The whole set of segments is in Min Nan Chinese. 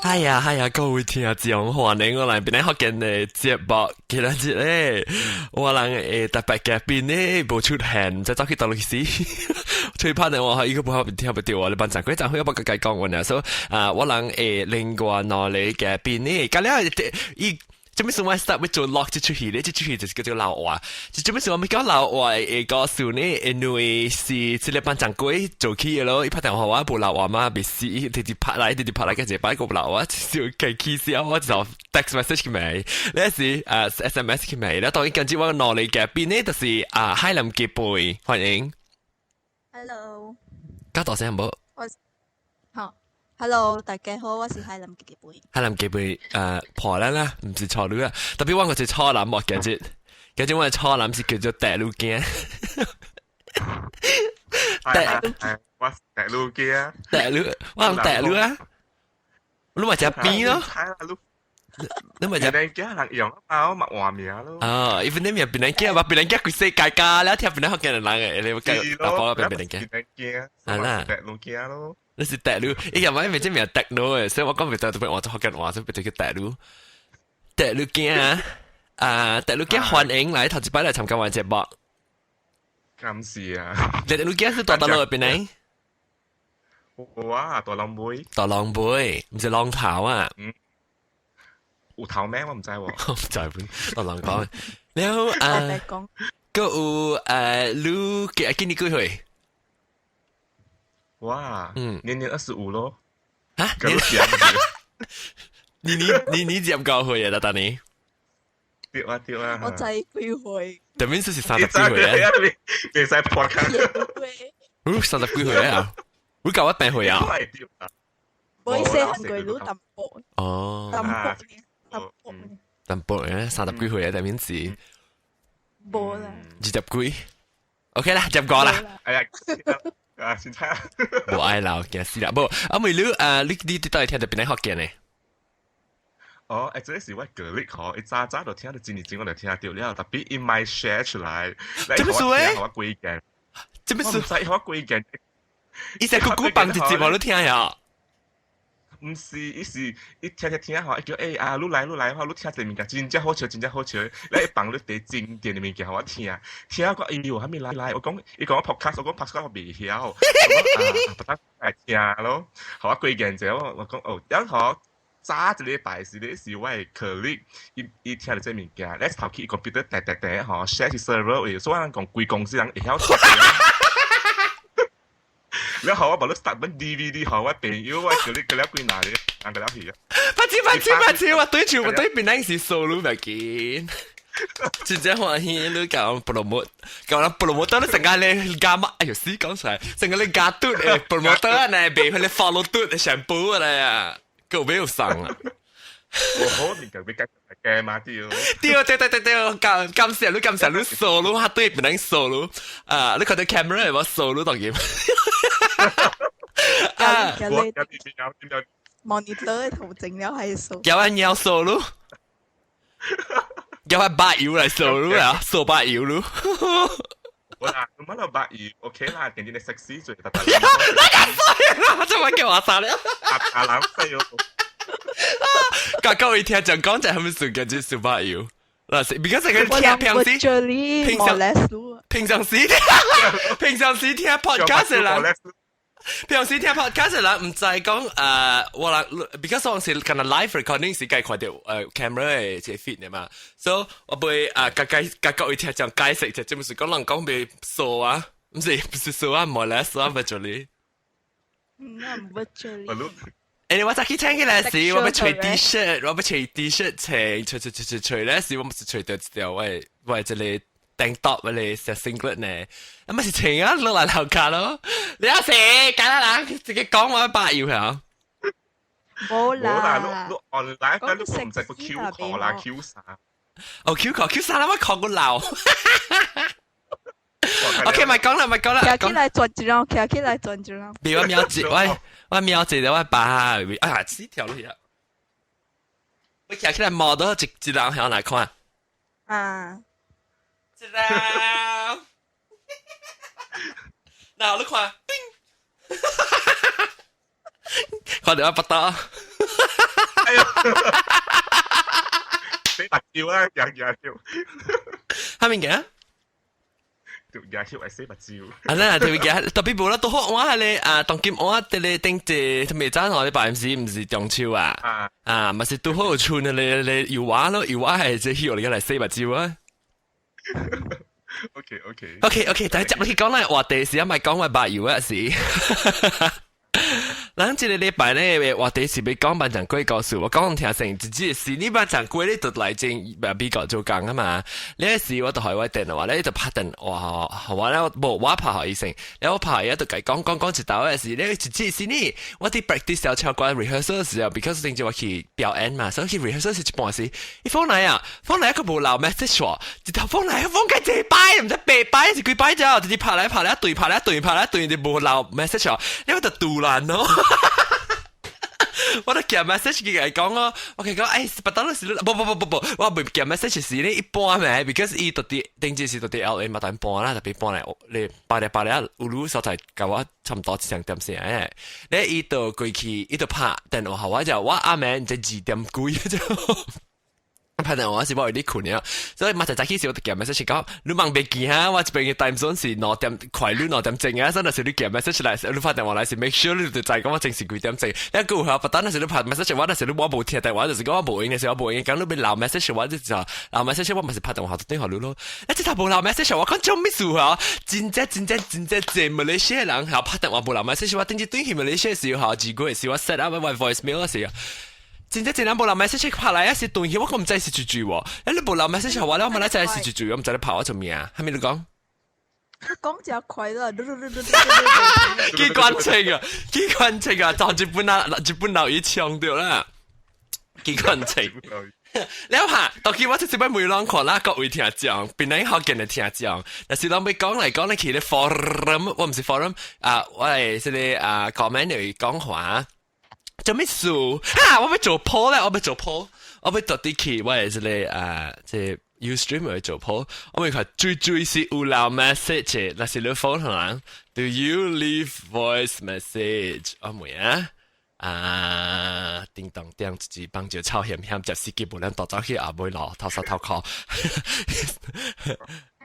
係啊係啊，各位聽眾歡迎我來檳城福建的節目。今仔日咧，我人會特別嘉賓咧無出現，毋知走去佗落去死。吹拍電話，伊個無聽袂著啊！你班長，幾陣會我甲伊講話呢？所以啊，我人會另外兩个嘉賓咧，甲了伊。做咩事我 start 欲做錄這齣戲咧？這齣戲就是叫做老話。做咩事我欲講老話的故事呢？因為是這個班長鬼做起的咯。伊拍電話我無老話嘛，袂死，直直拍來，直直拍來，個一擺個老話，就計起笑，我就 text message 去問，呢是啊 SMS 去問。แล้ว當然跟住我兩个嘉賓呢，就是啊海南雞背，歡迎。 Hello。較大聲無？我好。Hello，大家好，我是海南雞背。海南雞背破咱啦，毋是錯女啊。特別我個是錯男，莫記住，記住我的錯男是叫做大女囝。大我是大女囝。大女，我講大女啊。你嘛食邊咯？你嘛食檳城囝人用啊，我嘛換名咯。啊，even 你名檳城囝，嘛檳城囝規世界家了，聽檳城福建人的，你計打包變檳城囝。檳城囝，啊啦，大女囝咯。你是大女，伊個咪咪這名大女的，所以我講袂得，特別換做福建話，所以變做叫大女。大女囝啊，大女囝歡迎來頭一擺來參加我節目。感謝啊！大女囝是大大路邊呢？我大浪尾。大浪尾，毋是浪頭啊？嗯。有頭咩？我毋知喎。毋知本大浪講。然後啊，閣有你今年幾歲？哇，年年25咯。啊？你你你你接夠歲啊？大年？對啊對啊。我知幾歲。特別是30幾歲啊？袂使破卡。30幾歲啊？會夠一病歲啊？我細漢過你淡薄。哦。淡薄，淡薄。淡薄啊，30幾歲啊，特別是。無啦。20幾？OK 啦，接過啦。哎呀。啊，先猜。無愛鬧，驚死啦！無，阿妹你啊，你到底聽著檳城福建呢？哦，欸，這是我個力嗬，伊早早就聽到真年前我就聽著了，特別伊咪 share 出來。這麼數誒？我規件。這麼數？我唔知我規件。伊成個古放一集我都聽呀。毋是，伊是伊聽聽聽吼，伊叫欸啊，你來你來吼，你聽這個物件真正好笑，真正好笑。你放你第經典的物件予我聽，聽我哎喲，啥物來來？我講伊講我 podcast，我講 podcast 我袂曉，啊，不得來聽咯。予我規件者，我講哦，然後早一禮拜是咧是我的 colleague，伊伊聽著這物件，咧頭去 computer 掟掟掟吼，share 去 server 位，所以我講規公司人會曉聽。然後我把你 start 本 DVD，予我朋友，我叫你叫了幾拿咧，人個了去啊！不知不知不知，我對住我對邊人是數路咪見，真正歡喜你教我 promote，教我 promote 到你成個咧加乜？哎呦，死講出來，成個咧加嘟誒 promote 啊，呢俾佢咧 follow 嘟的全部啊咧，夠沒有上啊！我好你就俾計嘅嘛對。對對對對對，感感謝你感謝你數路，我對邊人數路啊！你看到 camera 有冇數路當然。啊！monitor 頭整了係數。叫我尿數咯，叫我白油來數咯啊，數白油咯。我啦，咁乜都白油，OK 啦，定定你食屎最特別。那個衰啦，這麼叫我殺了。阿阿懶死哦。各各位聽眾講就係咪算嘅？就數白油。嗱，because 這個聽平時，平常平常時聽，平常時聽 podcast 的人。平時聽 podcast 的人毋知講我人，because 我是敢若 live recording 是該看著camera 的這 feed 的嘛，所以我會啊，共解共各位聽眾解釋就這麼是講人講袂數啊，毋是毋是數啊，molest 啊，virtually。嗯，virtually。誒，我早起聽起來時，我欲揣 T-shirt，我欲揣 T-shirt 穿，揣揣揣揣揣咧時，我毋是揣著一條我這個 tank top 我個 singlet 呢，啊咪是穿啊，落來樓下咯。你阿死，簡單啦，自己講我百要嚇。冇啦，冇啦，你你 online 你唔知個 Q call 啦 Q 啥？哦 Q call Q 啥啦，我 call 個鬧。OK，咪講啦，咪講啦。徛起來轉一輪，徛起來轉一輪。別我瞄住，我我瞄住我把，哎呀，死跳落去啊！我徛起來摸到一一人向來看。啊。一人。嗱，你看，叮，看著我腹肚。哎呀，洗目睭啊，日日笑。蝦物件？日笑係洗目睭。啊，咱特別嘅，特別無啦，都好我係咧啊，當今我佇咧頂一，特別早我禮拜毋是中秋啊，啊，嘛是拄好有春的咧咧油畫咯，油畫係這戲我嚟洗目睭啊。 OK OK OK OK，但係接落去講咧話題是，咪講話白油啊是。咱這個禮拜咧話題是欲講萬丈鬼故事，我講聽成直接是你萬丈鬼你就來進美國做工啊嘛。呢時我就開我電話，你就拍電話，我咧無我拍予伊先，然後我拍伊就共講講講一道的時，你直接是呢，我佇 practice 時唱歌 rehearsal 時候，because 頂次我去表演嘛，所以去 rehearsal 是一半時，伊 phone 來啊，phone 來閣無留 message 喎，一頭 phone 來 phone 該這擺，毋知八擺是幾擺之後，直接拍來拍來對拍來對拍來對，就無留 message 喎，你我就杜爛咯。我都寄 message 佢嚟講咯，我佢講誒，不當時不不不不不，我未寄 message 時咧一般咩？because 伊到底頂次是到底 LA 嘛，但搬啦，特別搬來你巴黎巴黎有路所在，共我差唔多上點先誒。你伊就過去，伊就拍電話，我就我阿暝就二點幾就。拍電話是我有啲困了，所以嘛就早起時我就寄 message 講，你忙別記哈，我這邊嘅 time zone 是2點快你2點鐘啊，所以那時你寄 message 來，你發電話來是 make sure 你就知講我正是幾點鐘。你個有不單那時你拍 message 我，那時你我無聽電話，就是講我無閒嘅時候我無閒，講你欲留 message 我就就留 message 我嘛是拍電話就對予你咯。你這頭無留 message 我講做咩事啊？真正真正真正濟馬來西亞人還拍電話無留 message 我頂次轉去馬來西亞時候，二個月時我 set up 我 voicemail 時候。真正真人無留 message 拍來，也是斷去，我閣毋知是住住喎。你無留 message 我咧，我嘛知是住住，我毋知你拍我做咩啊？係咪你講？你講真快啦！幾關情啊！幾關情啊！就日本啊，日本老一槍掉啦！幾關情。你下，當佢我直接俾每人看啦，各位聽眾，邊人學見的聽眾，但是攏欲講來講來去咧 forum，我毋是 forum 啊，我係這個啊 comment 嚟講話。做咩事？哈！我欲做 poll 咧，我欲做 poll，我欲到底去，我係這個啊，這 Ustream 去做 poll，我欲看最最是有留 message，那是你 phone 人，Do you leave voice message？我問啊，啊，叮當叮，一支幫住臭險險，食司機無咱倒走去後尾咯，頭沙頭殼。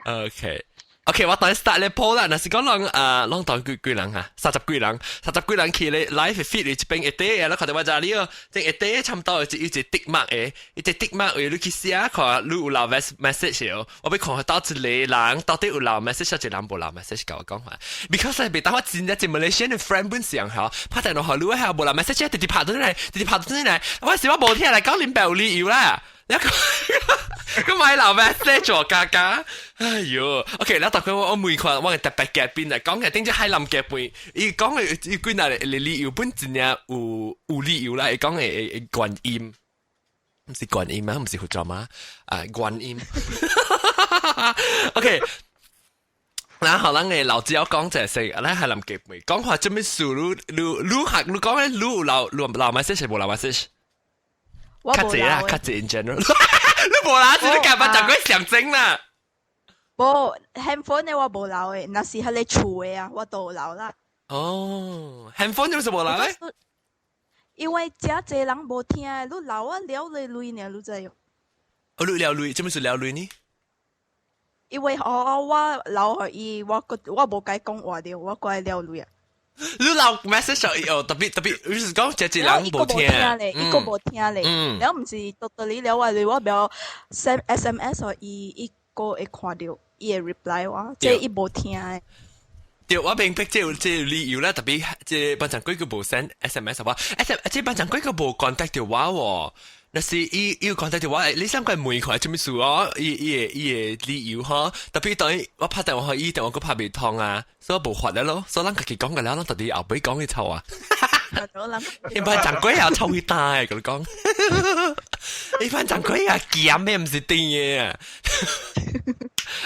OK。OK，我等 start 咧 poll 啦，若是講人啊，攏當幾幾人啊，三十幾人，三十幾人去咧 live feed 裡這邊一塊啊，你看到我這裡哦，這一塊差不多有一個 tick mark 的，一個 tick mark 位你去寫看，你有留 message 哦，我欲看到一個人到底有留 message，一個人無留 message 共我講話，because 袂當我真正一馬來西亞的 friend 本上吼，拍電話予你，還無留 message，直直拍轉來，直直拍轉來，我是我無聽來講恁爸有理由啦。你講，佢買留 message 加加，哎喲，OK，你大概我每看我特別嘉賓來講嘅，頂隻海南嘉賓，伊講嘅伊幾若理由本真正有理由啦，伊講嘅觀音，毋是觀音嗎？毋是佛祖嗎？啊，觀音，OK。然後咱嘅老子講就係，咱海南嘉賓講話做咩事？你你你客你講嘅你有留留留 message 無留 message？較濟啦，較濟 in general。你無啦，是你幹嘛講過上真啦？無 handphone 的我無留的，若是彼个厝的啊，我都有留啦。哦，handphone 就是無留咧？因為遮濟人無聽，你留啊了咧鐳呢，你知無？哦，你了鐳，做咩事了鐳呢？因為我留予伊，我我無共伊講話著，我閣愛了鐳啊。你留 message 哦，特別特別，就是講這一人無聽，咧，伊閣無聽咧，了毋是到到你了我我袂 send SMS 予伊，伊閣會看著，伊會 reply 我，這伊無聽的。對，我明白這有這理由啦，特別這班長幾個無 send SMS 話，S 這班長幾個無 contact 到我喎。若是伊伊有 contact 到我，你想過問看做咩事哦？伊伊的伊的理由吼，特別當我拍電話予伊，電話閣拍袂通啊，所以我無法了咯。所以咱家己講個了，咱到底後尾講去臭啊。一般掌櫃啊，臭去大，佮你講。一般掌櫃啊，鹹的毋是甜的。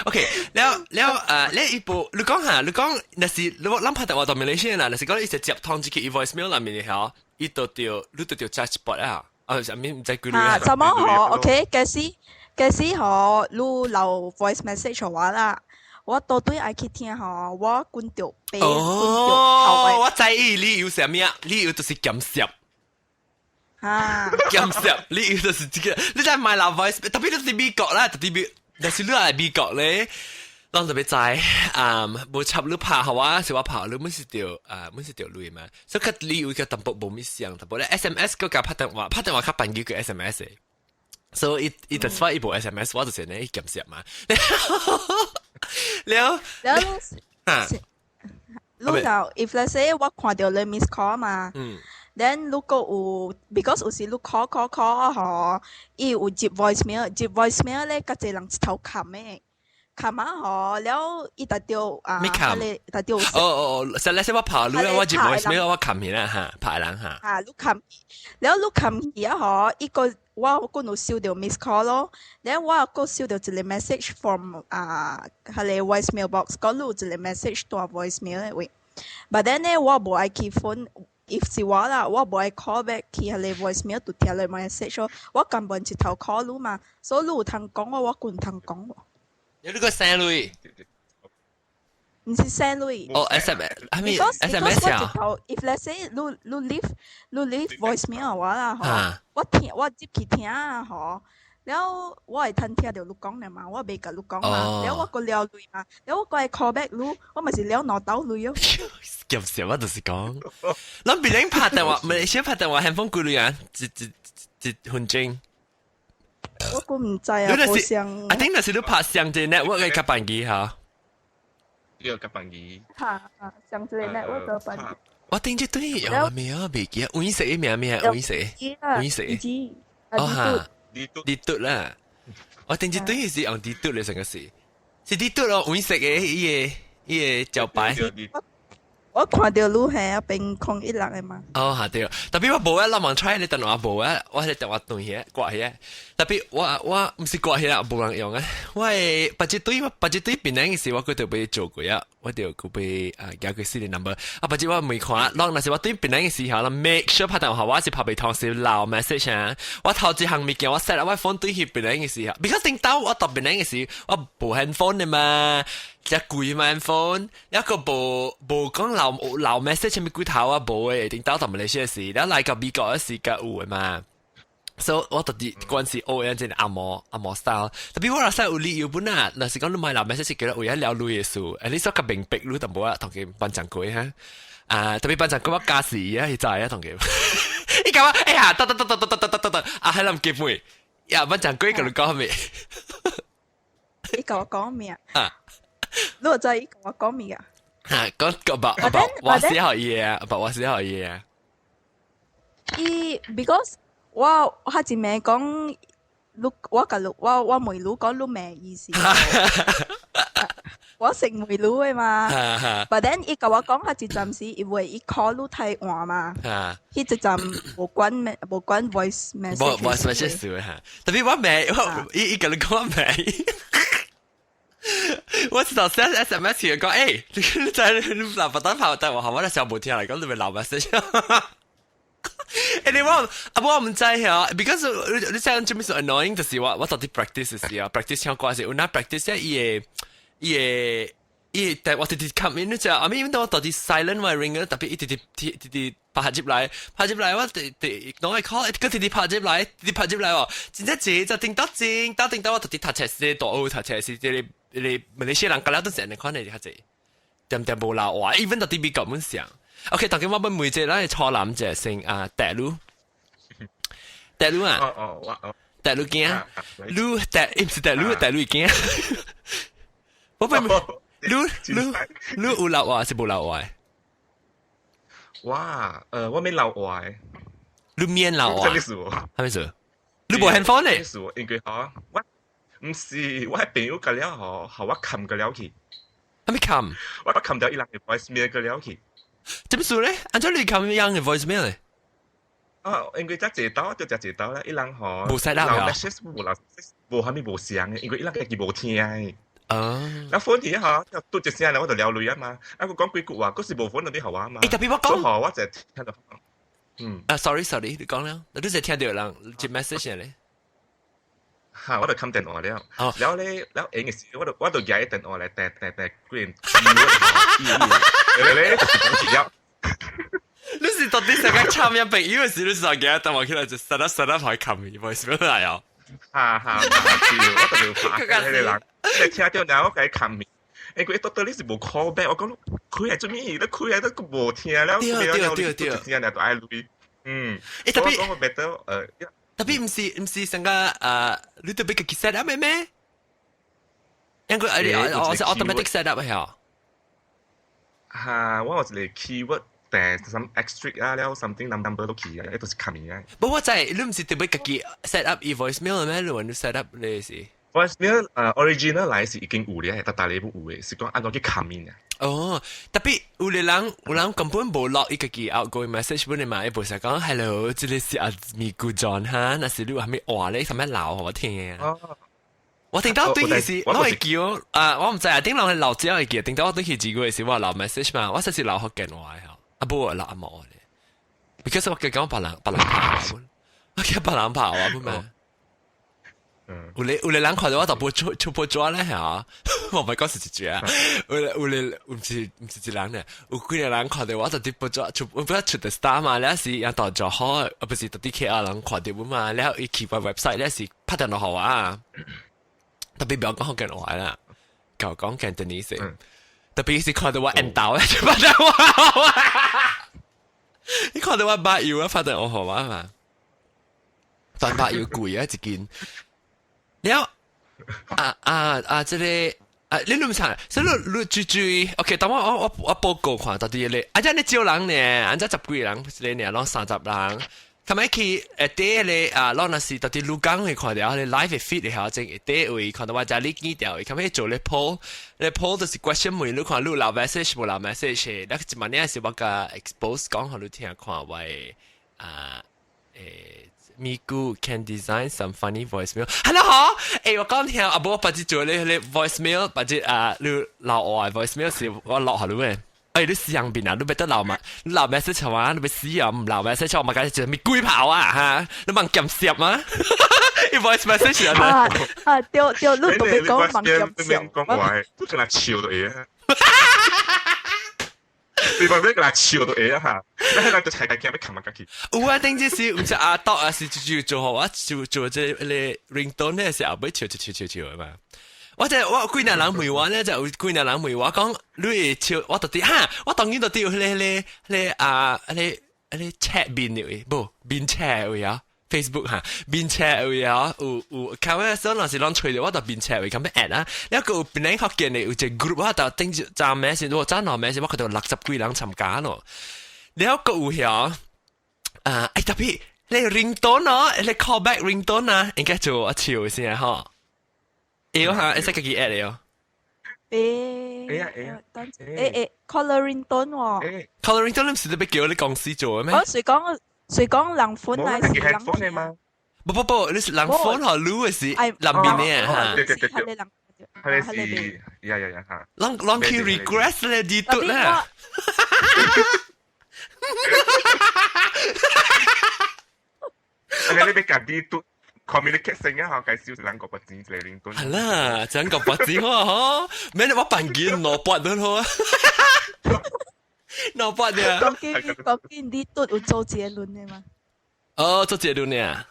OK，了了誒，你一步你講下，你講若是你咱拍電話到馬來西亞啦，若是講伊是接通這個 voicemail 內面的吼，伊就著你就著加一筆啊。啊，啥物毋知幾啊，怎麼好？OK，假使假使吼，你留 voice message 予我啦，我到底愛去聽吼，我滾著爬，滾著哦，我知伊理由啥物啊？理由就是鹹濕。嚇。鹹濕，你就是這個，你在買留 voice，特別你佇美國啦，特別但是你來美國咧，攏特別知啊，無插你拍予我，是我拍你，阮是著啊，阮是著鐳嘛，所以較理由較淡薄無物相，淡薄咧 SMS 閣共拍電話，拍電話較辦叫 SMS 的，所以伊伊就發伊無 SMS，我就是呢，伊鹹濕嘛，了了啊，你就 if let's say 我看著你 miss call 嘛，then 如果有 because 有時你 call call call 嗬，伊有接 voicemail，接 voicemail 咧，較濟人一頭冚的，冚啊嗬，了伊就著啊，咩冚？就著哦哦哦，實咧，我拍你，我接 voicemail 我冚起啦嚇，拍人嚇。啊，你冚，了你冚去啊嗬，伊個我閣有收著 miss call 咯，了我閣收著一個 message from 啊，彼个 voicemail box，講你有一個 message 佇 voicemail 的位，but then 咧我無愛去 phone。if 是我啦，我無愛 call back 去彼个 voicemail 就聽你 message 咯，我根本一頭 call 你嘛，所以你有通講我，我閣通講喎。有呢個 send 鐳？毋是 send 鐳。哦，SMS 係咪 SMS 啊？我一頭，if let's say 你 leave voicemail 我啦，嗬，我聽我接去聽啊，嗬。了我會通聽著你講了嘛，我袂共你講嘛，了我閣了鐳嘛，了我閣會 call back 你，我咪是了兩兜鐳哦。夾笑我就是講，咱別人拍電話，唔係先拍電話，handphone 幾鐳啊？一一一分鐘。我閣毋知啊，無相。 I think 那是你拍上一個 network 嘅夾板機哈。呢個夾板機。嚇，上一個 network 夾板機。我頂這對用咩啊？袂記啊，黃色的名咩？黃色，黃色。哦哈。地嘟啦，我頂這對是用地嘟嚟成個是，是地嘟咯，黃色的伊个伊个招牌。我看著你係啊，016的嘛。哦，嚇對，特別我無啊，咱網 try 你電話無啊，我係電話斷起掛起。特別我我毋是掛起啦，無人用啊。我係別一對，別一對變人嘅時，我閣著欲做過啊，我著閣欲啊，寄個私人 number。啊，別只我未看，啷若是我對變人嘅時候，make sure 拍電話我是拍袂通是留 message 啊。我頭一項物件我 set 我 phone 對去變人嘅時候，because 頂到我讀變人嘅時，我無 handphone 的嘛。只貴嘛 handphone，一個無無講留留 message 咩鬼頭啊無誒，頂到馬來西亞時，了來到美國時較有的嘛。所以我特別關係學樣這個阿毛阿毛 style，特別我若使有理由本啊，若是講你買留 message 叫為咗了鐳的事，誒你說較明白你淡薄啊，同佢頒獎過哈。啊，特別頒獎過我加時啊，伊知啊，同佢。伊講我哎呀，得得得得得得得得得，啊，還諗記妹，呀，頒獎過共你講咩？你共我講咩啊？你有知伊共我講咩啊？嚇，講個白白我寫好嘢啊，白我寫好嘢啊。伊 because 我較一暝講，你我共你我我問你講你咩意思？我成問你的嘛。But then 伊共我講，較一陣時，因為伊 call 你太晚嘛。彼一陣無關咩，無關 voice message。 voice message 嚇，特別我未，我伊伊共你講我未。我知道 send SMS 佢講，誒，你在你嗱不單拍電話，我咧小無聽嚟講，你咪留 message。誒，你我啊，我毋知嚇，because 你知做咩事 annoying，就是我我到底 practice 時啊，practice 唱歌時，有哪 practice 伊個伊個伊，但我直直 come in 你知啊，I mean 我到底 silent 我 ring 特別伊直直直直拍入來，拍入來我直直攏會 call，佢直直拍入來，直直拍入來喎，真正濟就叮到正，到叮到我特別讀冊時，大學讀冊時，這個你馬來西亞人個了都是按呢款的較濟，點點無留話，even 到佇美國阮想。OK，當今我欲問一個咱的初男者先啊，第魯，第魯啊，哦哦，我哦，第魯囝，你第毋是第魯，第魯囝，我欲問你你你有留話是無留話？哇，我免留話。你免留話？啥物事？啥物事？你無 handphone 咧？事？因為吼，我毋是我朋友個了吼，予我冚個了去。啥物冚？我冚著伊人的 voicemail 個了去。點算咧？按怎你冚人的 voicemail 咧？啊，因為遮濟兜就遮濟兜啦，伊人吼無 set up 留 message 無留，無啥物無聲的，因為伊人家己無聽的。啊！那 phone 去吼，就嘟一聲咧，我就了鐳啊嘛。啊，佢講幾句話，嗰時無 phone 就你予我嘛。欸，特別我講，所以我就聽到，嗯。啊，sorry sorry，你講了，你就聽到人接 message 咧。嚇！我就冚電話了，然後咧，然後閒嘅時，我就舉電話來掟掟掟幾人，咧咧就是講一了。你是到底成個參一朋友嘅時，你就記得等我起來就 set up set up 去冚 voicemail 嚟哦。哈哈，對，我特別怕佢哋人，你聽到然後我佢冚。誒，佢到底你是無 call back，我講佢係做咩？你佢係都無聽了，對對對對，聽了就愛鐳。嗯，誒特別講個 better 特別毋是成個你特別自己 set up 咩咩？應該我是 automatic set up 係啊。嚇，我有一個 keyword，但 some extra 啊，了 something number 都去啊，都是冚嘅。不過我知，你毋是特別自己 set up 伊 voicemail 咩？你話你 set up 你是？ voicemail original 來是已經有咧，但大你不有嘅，是講按怎去冚面啊？哦，特別有個人有人根本無落伊家己 outgoing message 本嚟嘛，伊無是講 hello，這裡是阿咪姑 John 哈，那是你有啥物話咧，啥物鬧予我聽啊？我聽到對是，我會叫啊，我毋知啊，頂人係留資料會記，頂到我對去幾個月時，我留 message 嘛，我實是留福建話嘅，啊不，我留紅毛咧，because 我講別人拍我，我叫別人拍我不嘛。有個人看到我就不出出波抓咧嚇，我唔係講是一隻啊，有個毋是一人咧，有幾個人看到我就啲波抓出，我不出的 star 嘛，了是人到做好，啊不是到啲 KL 人看到嘛，了伊去個 website 了是拍電話予我啊，特別不要講福建話啦，講講 Cantonese，特別是看到我緣投咧，就拍電話，你看到我捌油啊，拍電話予我嘛，但捌油貴啊一斤。了啊啊啊！這個啊，你攏毋所以你你注注意，OK？等我報告看到底咧，啊，這你少人呢？按這十幾人，一個呢，攏30人。咁咪去第咧啊，攏若是到底鹿港會看到，你 live feed 的下正第位看到我遮你見掉，咁咪做咧 poll，咧 poll 就是 question 問你看你留 message 無留 message，那一萬年是我共 expose 講予你聽看我啊。咪咕 can design some funny voicemail。係啦嗬，我講聽啊，無我別只做咧咧 voicemail，別只啊，你留我 voicemail 是我落下你咩？你死人邊啊？你別得留嘛？你留 message 啊？你別死啊？唔留 message 我咪解就咪鬼跑啊？嚇！你問鹹濕啊？你 voice message 啊？啊對對，你特別講問鹹濕，講話，都跟他笑到嘢啊！你話咩？跟他笑到嘢啊？嚇！你喺度齊齊驚要冚埋去。有啊，頂這是毋是阿豆啊，是就做好我做做這個 ringtone 咧，是後尾笑笑笑笑笑嘛。我就我幾若人問我咧，就有幾若人問我講，你會笑我到底哈？我當然到底有彼個啊，彼個 chat 面的無面 chat 位啊，Facebook 哈面 chat 位啊，有看我時若是攏揣著我就面 chat 位咁樣 add 啊，了個有邊個福建的有一個 group 我就頂住昨暝時，我昨暝暝時我看到60幾人參加咯，了個有遐啊，欸特別你 ringtone 哦，你 call back ringtone 啊，應該做我笑先吼。會哈，會使家己 add 的哦。欸，會啊等欸，caller ringtone 喎。 caller ringtone 你毋是特別叫你公司做的咩？我誰講人款來是人聽嗎？不不不，你是人款和你的是南邊的哈。對對對對。係是，呀呀呀哈。人去 request 咧，你嘟咧。你你別家己嘟。communicate 性啊，介紹兩個八字嚟連段。係啦，兩個八字好，咩你我辦件攞八都好啊，攞八嘅。講見你都有周杰倫的嘛？哦，周杰倫呢？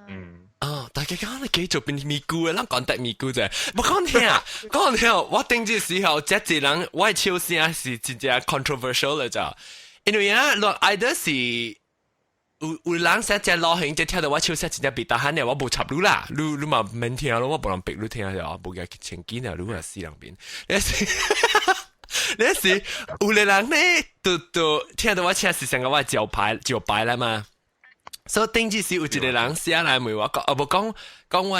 嗯。哦，大家講你幾做變咪咕嘅，咱講得咪咕啫。無講聽，講聽，我頂這時候，這一人我的笑聲是真正 controversial 的咋？因為啊，落 either 是。有人寫只流行，只聽到我笑聲真正別大喊嘅，我無插你啦，你嘛免聽咯，我無人逼你聽就，無嘅前見啊，你係死人邊，你是有個人呢，都聽到我聲是成個我招牌招牌啦嘛。所以頂這時有一個人寫來問我講，啊無講講我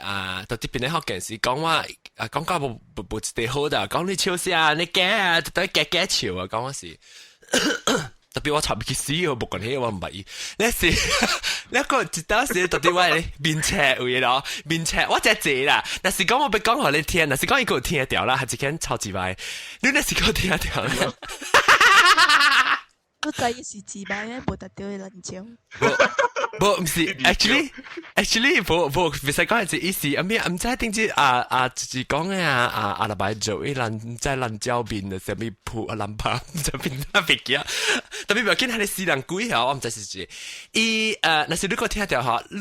啊，到這邊咧福建時講我啊，講到無一個好的，講你笑聲你假啊，就對假假笑啊，講我是。特別我插去死，我無關係，我毋捌伊。你是你個一當時到底我面赤位咯，面赤我真濟啦。若是講我欲講予你聽，若是講伊閣有聽著啦，還是間超級歹。你若是閣聽著咧，你知伊是自白嘅，無得到伊人招。無，毋是，actually，無，袂使講係意思，啊咩？毋知頂知啊啊，就是講嘅啊啊啊，禮拜做伊人在爛蕉面的啥物鋪啊爛拍，毋知邊哪別記啊。特別唔要緊，係你死人鬼嚇，我唔知是是。伊若是你閣聽著吼，你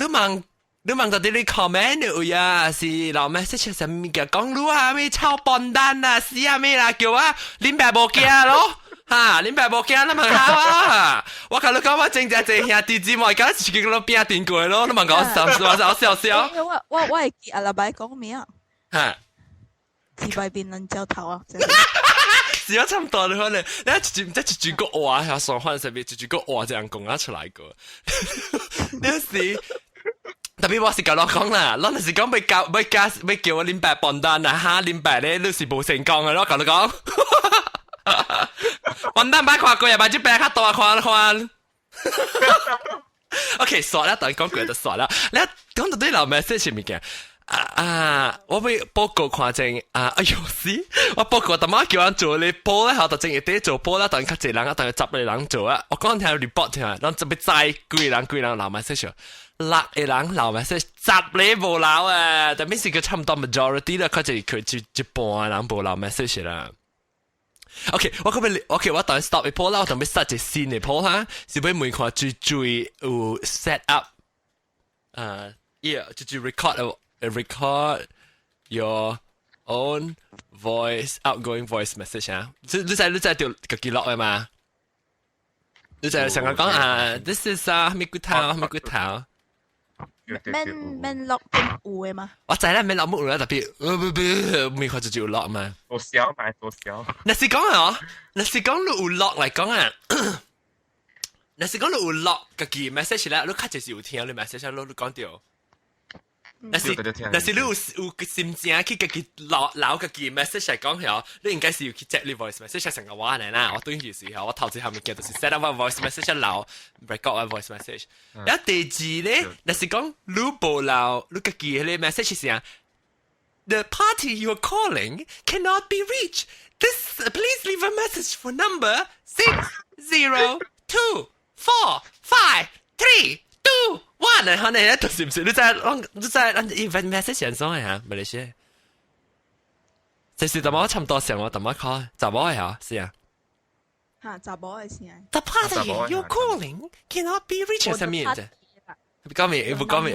問到底你 comment 有呀？是留 message 啥物件？講你啊咩臭笨蛋啊，死啊咩啦，叫我恁爸無驚咯。哈，恁爸無驚，你問下啊！我共你講，我真正濟兄弟姊妹，敢是叫我拼定過咯。你問我笑笑笑笑。我會記阿拉伯講咩啊？哈，自閉變撚焦頭啊！是啊，差唔多你可能，你一句唔知一句個話，係雙反上面一句個話這樣講啊出來個。你是特別我是共我講啦，咱就是講欲教欲加欲叫我恁爸笨蛋啊，哈恁爸咧，你是無成功的，我共你講。笨蛋捌看過啊，目睭白較大看看。OK，煞啦，等講過就煞啦。你講到對留 message 物件啊啊！我欲報告看正啊，哎喲死！我報告淡仔叫人做咧報咧，後就正一啲做報啦，等較濟人啊，等十個人做啊。我講聽 report 聽，咱準備知幾個人幾個人留 message，六個人留 message，十個無留啊！但係是個差唔多 majority 啦，較濟佢一半人無留 message 啦。OK，我可欲 OK，我等 stop 一波啦，我準備 start 一個新的波哈，是欲問看最最有 set up，yeah，就 record your own voice outgoing voice message 啊，你知條個記錄嘅嘛？你就成日講啊，this is 啊，咩骨頭咩骨頭。免免錄有嘅嘛？我知啦，免錄冇啦，特別未看就就錄嘛。多少買多少。若是講啊，若是講你有錄嚟講啊，若是講你有錄家己 message 咧，你較濟是有聽你 message，你講著。若是你有心情去家己留家己 message 嚟講嚇，你應該是有去接你 voice message 成個話嚟啦。我對住時候，我頭先後面記就是 set up 個 voice message 留 record 個 voice message。一第二咧，若是講你無留你家己彼個 message 是啊，The party you are calling cannot be reached. This please leave a message for number 6 0 2 4 5 3 2 1，然後呢，就是唔是？你知你知咱 even message 上爽嘅嚇，馬來西亞。就是淡仔差唔多上我淡仔 call，查某嘅嚇，是啊。嚇，查某嘅聲。 The party you're calling cannot be reached。啥物啫？講咩？唔講咩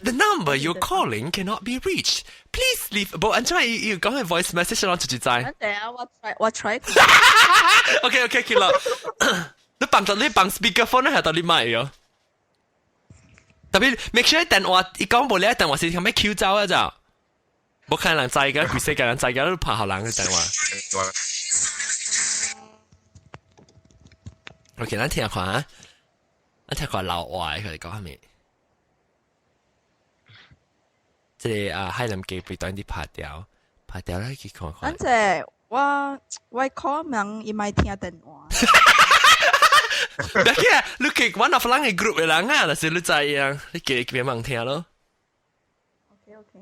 ？The number you're calling cannot be reached. Please leave. 無按怎伊講嘅 voice message 攏直接知。等下我 try，我 try。 OK OK，啦。你放 speakerphone 係到你麥喲。特別 make sure 電話伊講無咧，電話是後尾 Q 走啊就，無可能人知嘅，規世界人知嘅，都拍予人嘅電話。OK，咱聽看啊，咱聽看老外佢哋講啥物？這個啊，海南雞被斷啲拍掉，拍掉咧去看看。反正我 call 人伊莫聽電話。別去，你去 one of 人嘅 group 嘅人啊，若是你知啊，你記別問聽咯。 OK OK。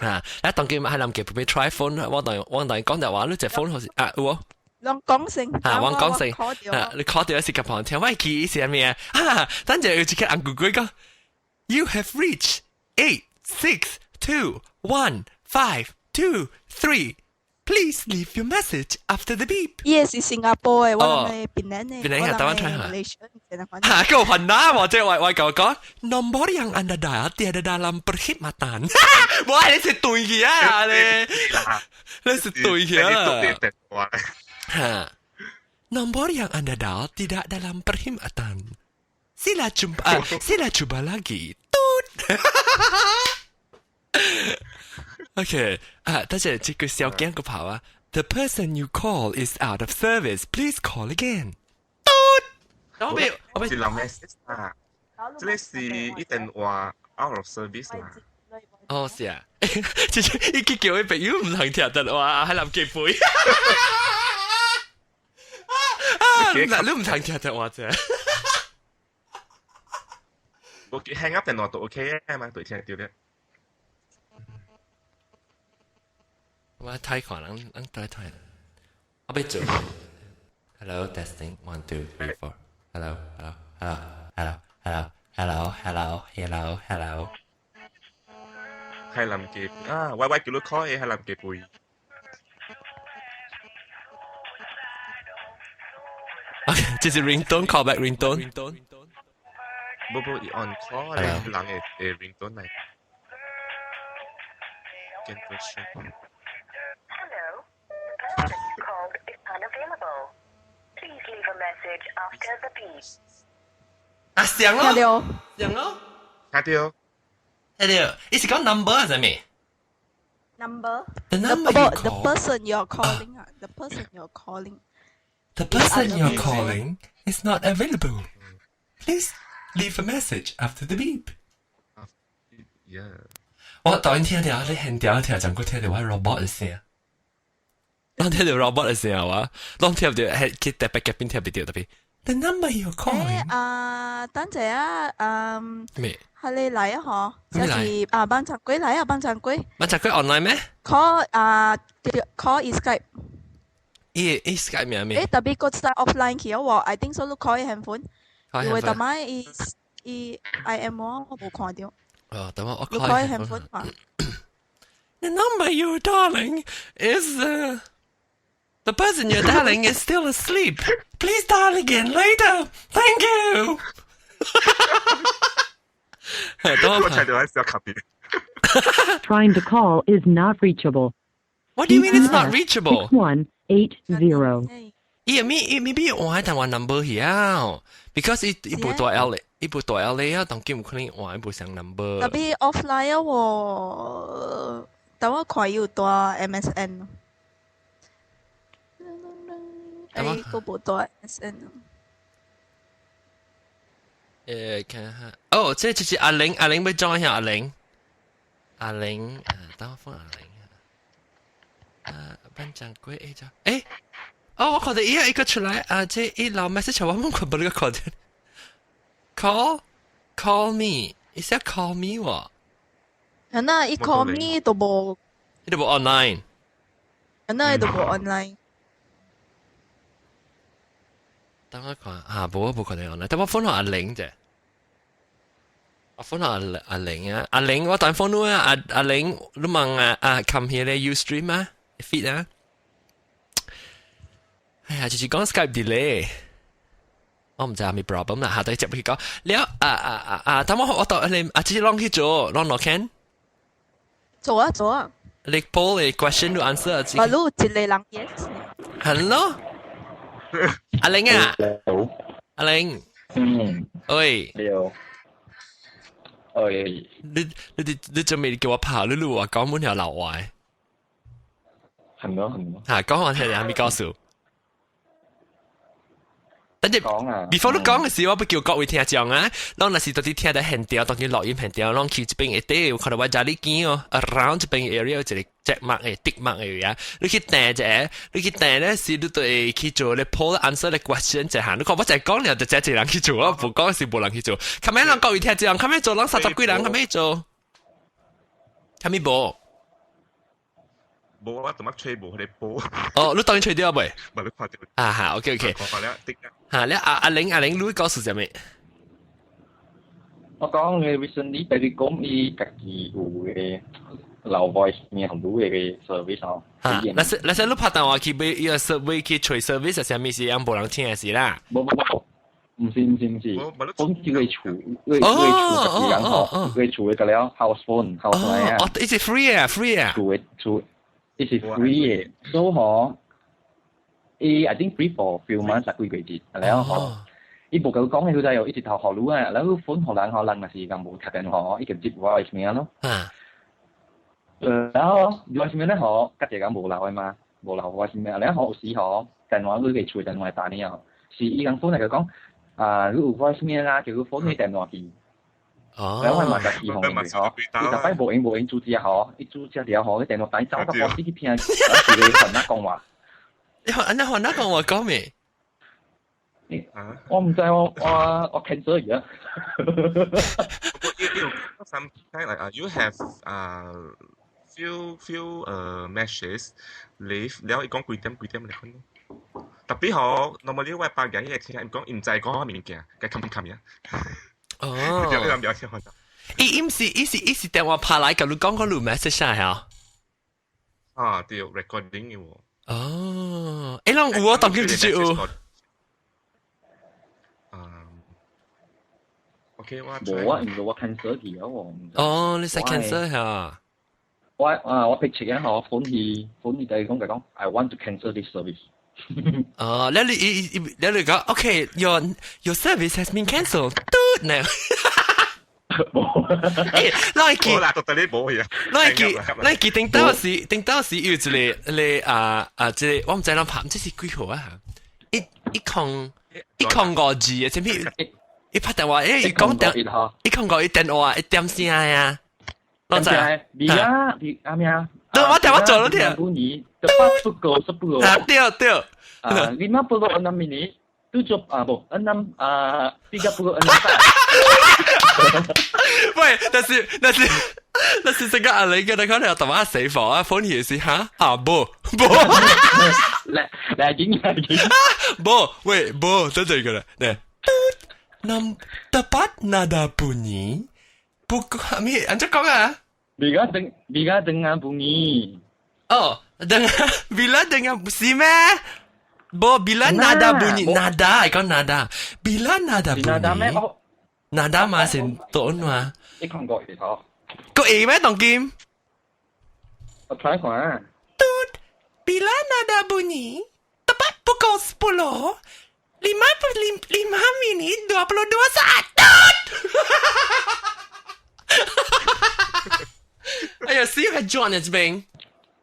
啊，你當今海南雞被 try phone，我當講電話，你隻 phone 好似啊有無？攏講聲。啊，我講聲。啊，你 call 掉是夾旁聽，我記是啥物啊？啊，等陣有一個紅龜龜講，You have reached 8 6 2 1 5 2 3. Please leave your message after the beep. 伊是新加坡嘅，我諗係檳城嘅，檳城係台灣聽下。嚇，夠煩啦！我即係我我講，nombor yang anda dial tiada dalam perkhidmatan。哇，你是對去啊你？你是對去啊？嚇，nombor yang anda dial tidak dalam perkhidmatan. Sila jumpa, sila cuba lagi. Tut. OK，啊，等陣這個小鏡個跑啊。The person you call is out of service. Please call again. 我是留 message 啊，這個是一電話 out of service 啦。哦，是啊，這這伊去叫伊朋友毋通聽得哇，還臨記背。啊，嗱，你毋通聽得話啫。我 hang up 電話都 OK 嘅嘛，對聽到咧。我睇看人人對睇，我欲做。Hello, testing one two three four. Hello, hello, hello, hello, hello, hello, hello, hello, hello. 係林記啊，喂喂，叫你 call 嘅係林記背。 OK，這是 ringtone callback ringtone。無無，伊 on call 咧，人會會 ringtone 來。見到先。 Hello. The person you called is unavailable. Please leave a message after the beep. 啊，響咯，聽到。響咯，聽到。聽到。伊是講 number 係啥物 Number. ？The number The you the call. Person you're calling 啊，the person you're calling. The person you're calling is not available. Please leave a message after the beep. Yeah。我當然聽到你現調聽，就過聽到我 robot 嘅聲。當聽到 robot 嘅聲啊，當聽到係佢特別夾邊聽唔到特別。The number you're 誒 calling 啊，等陣啊，嗯，咩？係你嚟啊，嗬，咩就是啊，班長鬼嚟啊，班長鬼班長鬼 online 咩？ Call 啊，call 伊 Skype。伊伊 Skype 名咩？誒，特別個在 offline 去啊，I think so 你 call 伊 handphone，因為逐擺伊伊 IM 我無看到。哦，等我我你 call 伊 handphone 嘛？ The number you're dialing is the person you're dialing is still asleep. Please dial again later. Thank you. 等我我聽到喺小卡片。 Trying to call is not reachable. What do you mean it's not reachable? 6180. 伊咪伊 maybe 換電話 number 去啊，because 伊伊無蹛 LA，伊無蹛 LA 啊，當今有可能換伊無相 number。特別 offline 啊，我等我看伊有蹛 MSN。誒，個無蹛 MSN。誒，看下，哦，這就是阿玲，阿玲要裝一下阿玲，阿玲，啊，等我放阿玲啊，班長鬼誒就，誒，哦，我看到伊一個出來啊，這伊留 message 我冇看到呢個看到，call call me，伊寫 call me 喎，啊，那伊 call me 都無，伊都無 online，啊，那伊都無 online。等我看，啊，無無可能 online，等我 phone 阿玲啫。我 phone 阿阿玲啊，阿玲我等 phone 你啊，阿阿玲你問啊啊，come here 咧 Ustream 啊，feed 啊，哎呀，就是講 Skype delay，我唔知係咪 problem 啦，下底接去講，了啊啊啊啊，等我我到你啊，這攏去做，攏落 can，做啊做啊，你 poll 你 question 你 answer，話你有一個人 yes。 Hello，阿玲啊，阿玲，嗯，喂，你好。喂，你你你你準備叫我拍你你話講滿條流話？係咯係咯。嚇，講我聽你係咪告訴？等陣講啊，before 你講嘅時，我不叫各位聽眾啊，攏若是到底聽得現調，當佢錄音現調，攏去這邊一底有看到我家裡見哦，around 這邊 area 有一個隻麥嘅滴麥嘅啊，你去訂一個，你去訂咧是你就會去做你 poll answer the question 一項，你看我就講了就這一個人去做，我無講是無人去做，後尾人各位聽眾，後尾做人三十幾人，後尾做，後尾無。無我怎麼吹無佢哋播。哦，你當然吹掉未？無你看到。啊哈，OK OK。看了的。嚇，你阿阿玲阿玲，你講是啥物？我講你 recently 俾你講伊家己有嘅留 voice 面同你嘅 service 哦。嚇，那是那是你拍電話去買伊個 service 去吹 service 係啥物事？樣無人聽的是啦。無無無，毋是毋是毋是，講叫佢厝，佢佢厝家己人吼，佢厝嘅個了 house phone house 嚟啊。哦，伊是 free 啊，free 啊。厝嘅厝，伊是 free 嘅，所以吼，伊 I think free for few months 幾個月，然後吼。伊無夠講嘅，佢就又一直頭學路啊，然後 phone 予人吼，人若是講無打電話，伊就接 voice 名咯。啊。然後 voice 名咧吼，較濟講無留嘅嘛，無留 voice 名，然後有時吼電話你個厝電話打你哦，是伊講 phone 嚟講，啊，你有 voice 名啊，叫佢 phone 你電話去。哦。然後我嘛就起哄嘅吼，伊逐擺無閒無閒煮食吼，伊煮食了吼，伊電話打走到我自去聽，是個番仔講話。你番仔番仔講話講咩？我唔知我我我 cancel 而家。 Some kind like you have few messages leave 了，伊講幾點幾點嚟看。特別好，normally 我白人伊會聽伊講，伊毋知講啥物件，該冚冚呀。哦。你了解伊伊毋是伊是伊是電話拍來，共你講個錄 message 啊？啊，對，recording 嘅喎。哦，誒，攏有啊，當今直接有。OK，我無啊，因為我 cancel 去啊喎。哦，你使 cancel 嚇？我啊，我平時嘅我 phone 去 phone 去就係講佢講，I want to cancel this service。哦，你你你你講，OK，your service has been cancelled。嘟呢？冇。誒，咱記，啦，到底你冇嘢。咱記，咱記頂到時，頂到時有一個咧啊啊，這個我毋知人拍，這是幾號啊？一一空一空五字嘅，啥物？伊拍電話，誒，伊講電，一空五伊電話一點聲呀。我知。而家而阿咩啊？對，我電話做咗添。 Bunyi tepat pukul 10. 啊，對對。 Ah, 56 minit, tujuh ah, bu, enam ah, 36 saat. 喂，但是但是但是這個阿你嘅，你講你又同我死火啊？phone 去是嚇啊，無無。來來緊來緊。無，喂，無，等陣個啦，嚟。Nam tepat nada bunyi. Pukul 咩？按怎講啊？ Bila dengar bunyi. Oh, dengan bila dengar si咩? Bo bila nada bunyi nada, 講 nada. Bila nada bunyi. Nada 咩？ Nada 嘛是倒嘛？你看過嚟頭？個會咩？當今？我睇看啊。 Tut. Bila nada bunyi, tepat pukul 10, 55 minit 22 saat. Tut. 哎呀，死係轉啊這邊。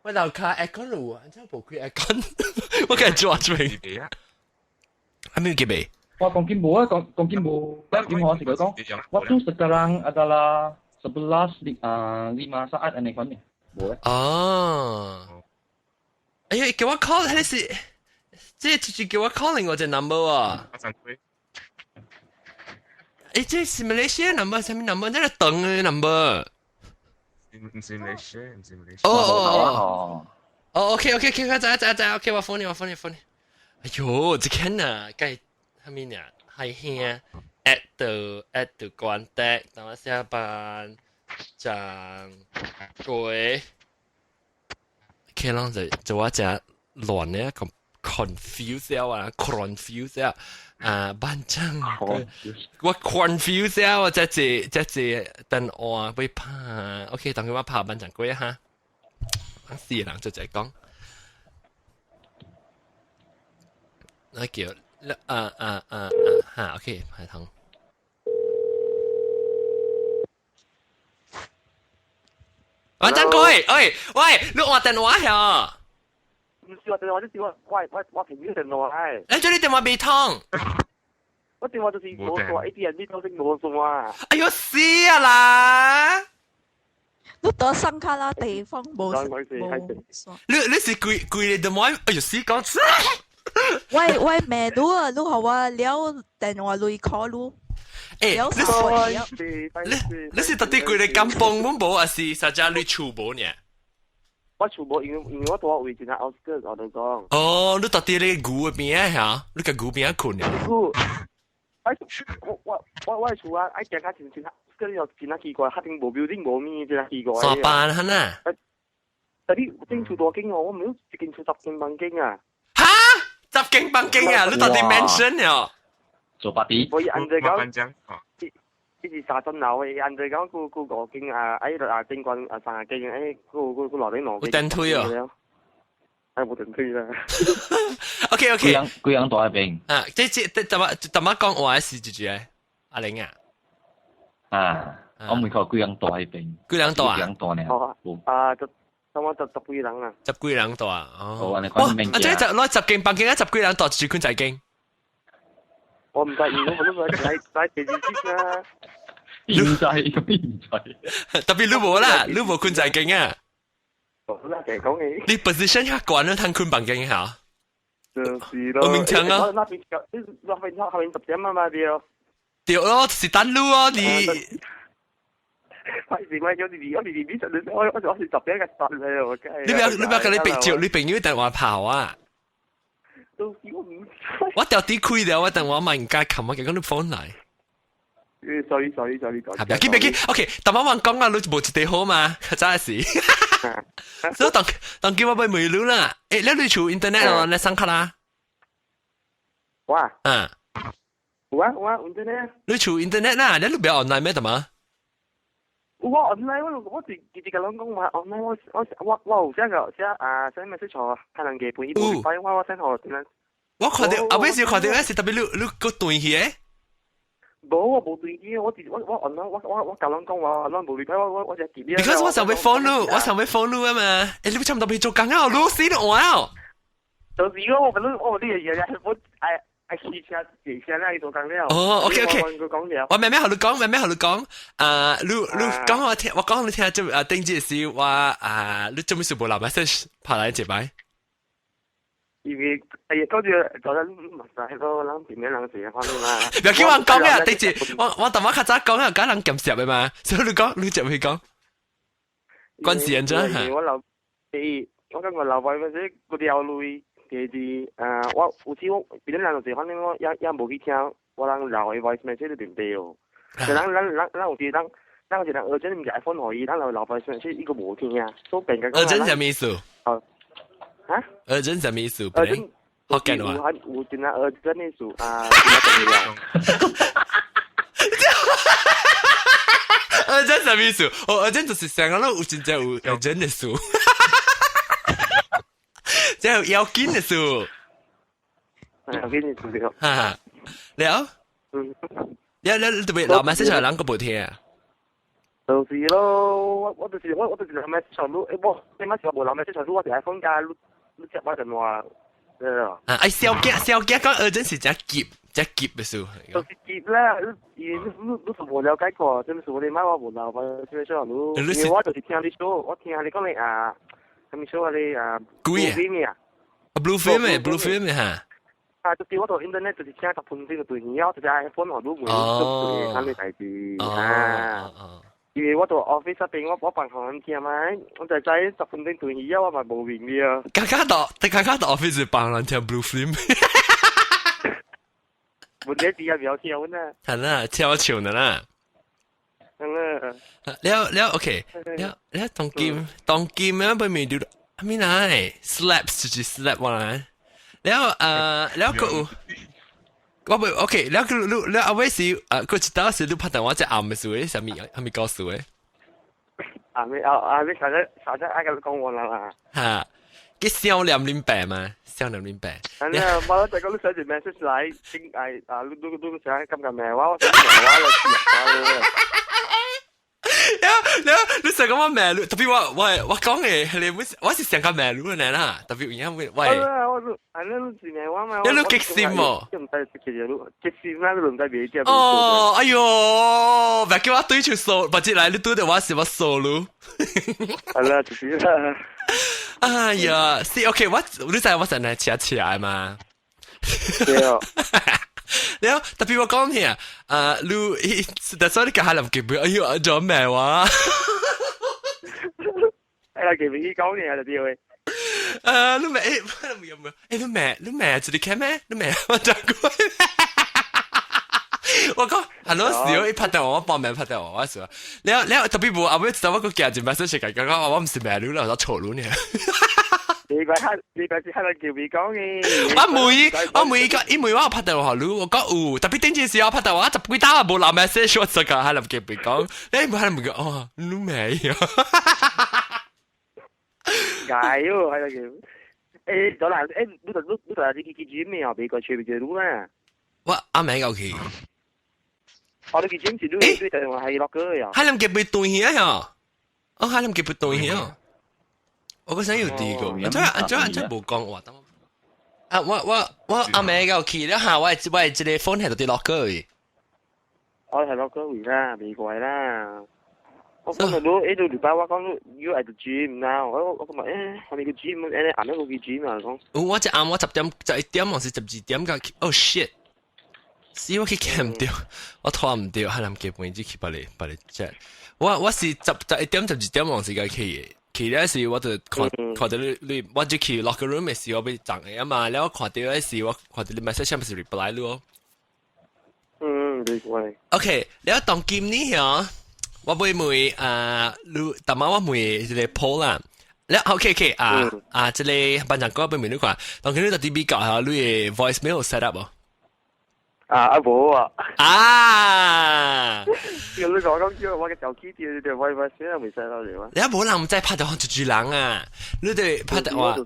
我樓下 aircon 咯，真係無開 aircon，我梗係轉這邊。係咪記未？我講緊無啊，講講緊無。點我是佢講，waktu sekarang adalah 11 ah 5 saat 按呢款嘅，無咧。哦。哎呀，叫我 call，迄是，這就是叫我 calling 我隻 number 啊。誒，這是馬來西亞 number，啥物 number？這係長嘅 number。唔是馬來西亞，唔是馬來西亞。哦哦哦。哦，OK OK OK，知知知，OK，我 phone 你，我 phone 你，phone 你。哎喲，這間啊，該啥物呢？係兄 add the contact，等我下班張貴。OK，啷就就我真亂咧，咁 confuse 了啊，confuse 了啊，班長，我 confuse 了，我這這這這電話被拍，OK，當佢我拍班長貴哈，四個人就在講，那叫啊啊啊啊哈，OK，排糖。班長貴，喂喂，你話電話呀？唔是我電話，就是我我我我朋友電話。誒，這你電話未通？我電話就是無線，AT&T 都是無線啊。哎喲死啊啦！你到新卡啦地方無無線。你你是幾幾個電話？哎喲死講。喂喂，咩你啊？你好啊，了電話來 call 你。誒，你你你是到底幾個甘榜阮無，還是實在你厝無呢？我厝無，因為因為我住位真係 outskirt，我就講。哦，你到底咧牛邊啊？嚇，你個牛邊困啊？牛，我我我我厝啊，愛行較真真，嗰啲又真係奇怪，較定無 building 無物，真係奇怪。沙班哈呐？但你間厝大間哦，我唔有一間厝十間房間啊。哈？十間房間啊？你到底 mansion 哦？做八啲。我伊按這講，伊是三層樓的，按這講，佢佢五間啊，哎啊頂懸啊三間，哎佢佢佢樓頂兩間。有電梯哦。哎，無電梯啦。 OK OK。幾樣幾樣大一邊？啊，這這怎麼怎麼講話是住住阿玲啊？啊，我問佢幾樣大一邊？幾人大啊？幾樣大呢？啊，就差不多十幾人啊。十幾人大啊？哦。啊，這十攞十間房間啊，十幾人大住困在間。我唔知，因為我都在在電視機啊。唔知，唔知。特別你無啦，你無困在間啊。無啦，講嘢。你 position 較懸，你通困房間嚇。就是咯。我明聽啊。那邊那邊那邊10點啊嘛對。對咯，是等你哦，你。我是我我我我我我是10點嘅十嚟，我梗係。你不要你不要跟你逼照，你朋友電話跑啊。都我唔知。我掉啲開了，我電話嘛應該冚我，結果你 phone 來。 Sorry sorry sorry。係別緊別緊，OK，但我話講啊，你無一地好嘛，真係是。所以當當叫我買梅魯啦，誒，你你厝 internet 哦，你上卡啦？哇。嗯。有啊有啊，internet。你厝 internet 啦，你你不要 online 咩？得嘛？有啊，online 我我直直直甲人講話 online 我我我我有寫個寫啊寫 message 予可能嘅本伊無回我我 send 予點樣？我看到後尾時看到是特別你你個斷去嘅。無我無斷去，我直我我 online 我我我甲人講話，人無回我我我就記得。 Because 我想欲 phone 你，我想欲 phone 你啊嘛。欸，你差唔多欲做工啊，你死你換哦。就是我我我你日日我愛愛騎車騎車咧做工了。哦，OK OK。我慢慢予你講，慢慢予你講。啊，你你講我聽，我講你聽就啊，頂一時我啊，你做咩事無留 message 拍來一擺？因為哎呀，嗰時覺得唔使咯，人邊個人時反正嘛。不要叫我講啊，頂一我我淡薄較早講啊，講人鹹濕的嘛，所以你講，你就會講。關事人真嚇。我留，我感覺留位嗰時嗰條路。第二啊，我有時我別人就是反正我也也無去聽，我人留的 voice message 就對唔對哦。就咱咱咱咱有時咱咱有時人 urgent 毋是 iPhone 予伊，咱留留 voice message 伊個無聽啊，所以變個講。 urgent 啥物意思？哦，嚇？urgent 啥物意思？urgent 福建話。有有真啊 urgent 的意思啊，真重要。 urgent 啥物意思？哦，urgent 就是成個攏有真正有 urgent 的事。這有要緊的事。要緊的事。哈哈，了。嗯。了了，特別老 message 人個無聽啊。就是咯，我我就是我我就是留 message 你，欸無，你媽是我無留 message 你，我是 iPhone 加你你接我電話，對啊。啊，哎，小驚小驚講 urgent 是真急，真急的事。就是急啦，你你你你是無了解過，真是我你媽我無留 message 你，因為我就是聽你說，我聽你講你啊。係咪說話你啊？鬼啊！Blue film 嘅，blue film 嘅嚇。啊，就是我到 internet 就是聽10分鐘就斷去，我就是 iPhone 我都會都對睇你代誌啊。因為我到 office 入邊，我我辦公聽嘛，我就知10分鐘斷去，我嘛無用嘅啊。剛剛到，剛剛到 office 幫人聽 blue film。問題啲啊，不要聽啊。係啦，聽我唱的啦。嗯啦。了了，OK，了了，當今當今啊，被面對，阿咪來，slaps 就是 slap 我來。了了個有，我未 OK，了個你了後尾是佢一道是你拍電話在暗嘅時候，啥物啥物故事嘅？暗暝啊暗暝啥只啥只愛甲你講話啦。嚇！佢笑臉恁爸嘛？笑臉恁爸。啊！你我就講你寫住 message 來，應係啊，你你你寫感覺咩？我我寫咩話來？了了，你成講我罵你，特別我我我講嘅，你我是成個罵你嘅啦，特別有影會喂。我我，你你是罵我嘛？你你激心無？唔知其實你激心啦，你唔知別接。哦，哎喲，別叫我對出數，或者來你對到我是我數你。係啦，就是啦。哎呀，是 OK，我你知我成日扯起來嘛？對哦。然後特別我講咩啊？你，但所以你講下林記不？哎呦，做咩話？哎啦，記唔記講嘢就對嘅。你咩？你有冇？欸，你咩？你咩？這裡看咩？你咩？我講過。我講，hello 時，伊拍電話，我報名拍電話，我說，了了特別無後尾知道我個寄一 message 講講我唔是罵你啦，我錯你呢。你個黑，你個是黑人叫你講嘅。我問我問伊講，伊問我拍電話予你，我講有，特別頂陣時我拍電話十幾打無留 message，我就講喺度叫佢講，你唔係唔講哦，你咩啊？解喎，喺度叫。誒，咗啦，誒，你就你你就你去去咩啊？美國去別路啦。我阿妹有去。我你去 gym 是你對電話係落歌呀？海南叫被斷去啊？哦，海南叫被斷去啊？我個想有第二個，安怎安怎安怎無講話？啊，我我我阿妹有去了下，我我這個 phone 係到佇落歌嘅。我係落歌位啦，美國啦。我講到你，欸，你禮拜我講你 you at the gym now，我我講欸，係咪個 gym？欸，啱啱個去 gym 啊，講。我只暗我10點11點還是12點個？Oh shit！死我去見唔到，我拖唔到，海南基本只去別個別個 chat。我我是十11點12點往時間去嘅。去咧時我就看看到你你，我就去 locker room 嘅時我欲送嘅啊嘛，了我看到嘅時我看到你 message 係 reply 你哦。嗯，對對。 OK，了當今年嗬，我會問啊，你逐擺我問一個 poll 啦。了 OK OK 啊啊，這個班長哥欲問你看，當今你佇美國嚇，你的 voicemail set up 無？啊啊無啊！啊！你講講叫我嘅手機掉掉，喂喂，死啦，未使啦，你話？你無人毋知拍電話就住人啊！你對拍電話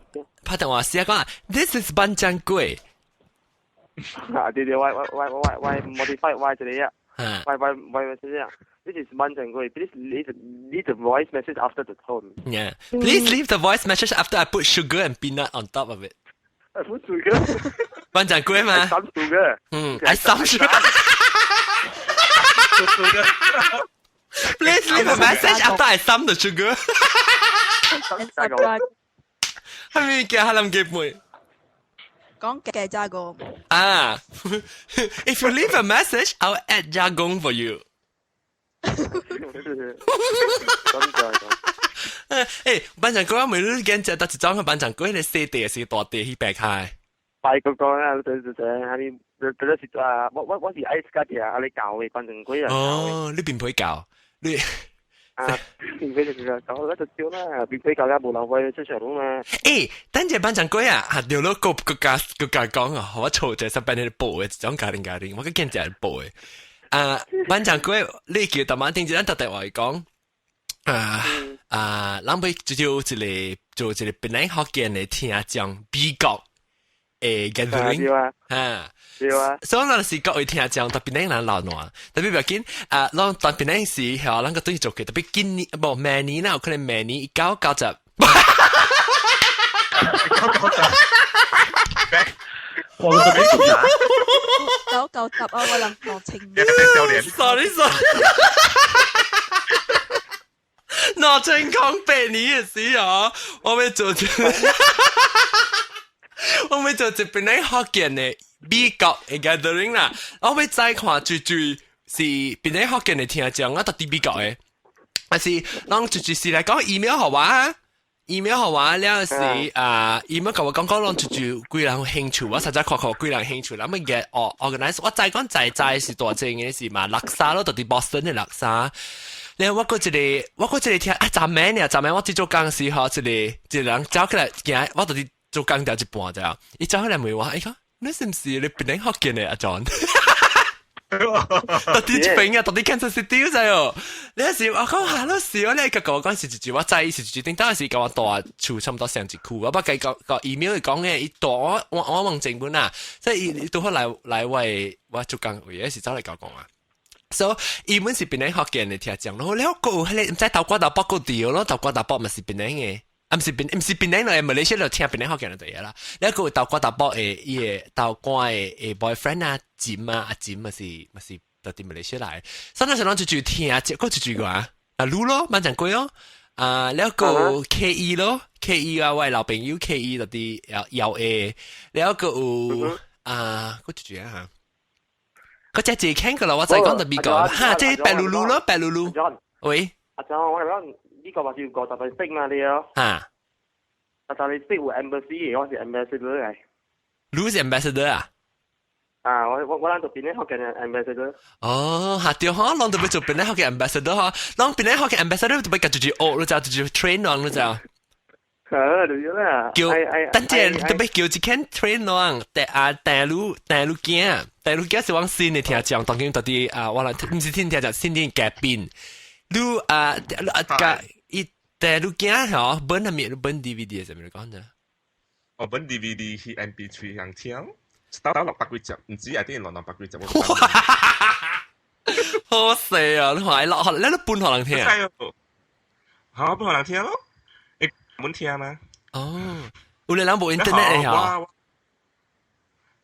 拍電話試下講，This is 班長粿。啊對對，我我我我我 modify 我這裡啊，我我我我這樣。This is 班長粿，Please leave the voice message after the tone. Yeah, please leave the voice message after I put sugar and peanut on top of it. I put sugar. 班長粿嘛？ Some sugar. 嗯，I some sugar. Please leave a message after I some the sugar. 係咪叫哈林記妹？講嘅加工。啊，If you leave a message, I'll add 加工 for you. 誒，班長粿我每日見只得一張個班長粿，你細地是大地去白開。拜個講啊，對對對，係咪？對對是啊，我我我是愛家己啊，你教嘅班長粿啊。哦，你並唔會教你。啊，並非就是教，我就少啦，並非教家無浪費出場嘛。誒，等陣班長粿啊，嚇掉咗個個家個家講啊，我錯就十八年報嘅，一種家庭家庭，我個見只係報嘅。啊，班長粿，你叫大媽聽住咱特電話講。啊啊，咱欲做一個做一個檳榔福建的聽眾美國的 gathering 啊，對啊，所以咱是各位聽眾，特別檳人老爛，特別不要緊啊，咱特別檳是嚇，咱個對做嘅，特別今年無明年啦，有可能明年一九九十，九九十，我都沒九九十啊，我諗講清。 Sorry sorry。2008年的時候，我欲做一，我欲做一檳榔福建的美國的 gathering 啦。我欲再看最最是檳榔福建的聽眾啊，到佇美國的，還是攏最最是來講 email 予我，email 予我了是啊，email 共我講講攏最最幾人有興趣，我實在看看幾人興趣，咱們嘅哦 organize，我知講在在是大正的是嘛，垃圾咯，到佇 Boston 的垃圾。然後我閣一個，我閣一個聽啊，昨暝呢，昨暝我佇做工時吼，一個一個人走起來行，我佇做工掉一半咋，伊走起來問我，伊講你是毋是你檳榔福建的阿 John？到佇這邊啊，到佇 Kansas City 知哦。你是我講哈咯是，我你個我講是一句，我知是一句，頂當時共我蹛厝差不多上一區，我捌計個個 email 講嘅，伊蹛我我我問正本啊，所以伊拄好來來我我做工位，是走來共我講啊。所以伊本是檳榔福建的聽眾咯，了個有彼個毋知豆瓜豆卜個掉咯，豆瓜豆卜嘛是檳榔的，啊毋是檳毋是檳榔來，馬來西亞聽檳榔福建就對啦。了個有豆瓜豆卜的伊個豆瓜的的 boyfriend 啊，金啊，阿金嘛是嘛是到佇馬來西亞來，所以那時攏就就聽，個就就個啊，啊滷咯，蠻正貴咯，啊了個 K E 咯，K E 啊，我的老朋友 K E 到佇搖 A，了個有啊，個就就啊。個只字聽過啦，我再講特別講，哈，這白嚕嚕咯，白嚕嚕。喂，阿張，我講呢個話是50歲識嘛你哦。哈。阿張你識有 embassy 我是 ambassador 嚟。你是 ambassador 啊？啊，我我我咱做檳榔福建的 ambassador。哦，哈對哈，攏都欲做檳榔福建 ambassador 哈，攏檳榔福建 ambassador 都欲家己學，你知就就 train 人，你知？啊，對啦。叫，等陣都欲叫一間 train 人，第啊大陸大陸囝，大陸囝是往新的聽眾，當今到底啊，我來毋是聽聽眾，新的嘉賓。你啊啊加伊大陸囝吼，本係咪本 DVD 係咪講啫？我本 DVD 去 MP3 樣聽，到到600幾集，毋知係啲兩百幾集。好死啊！你話落你都半學人聽？嚇，半學人聽咯。滿聽嗎？哦，有你人無 internet 的嚇？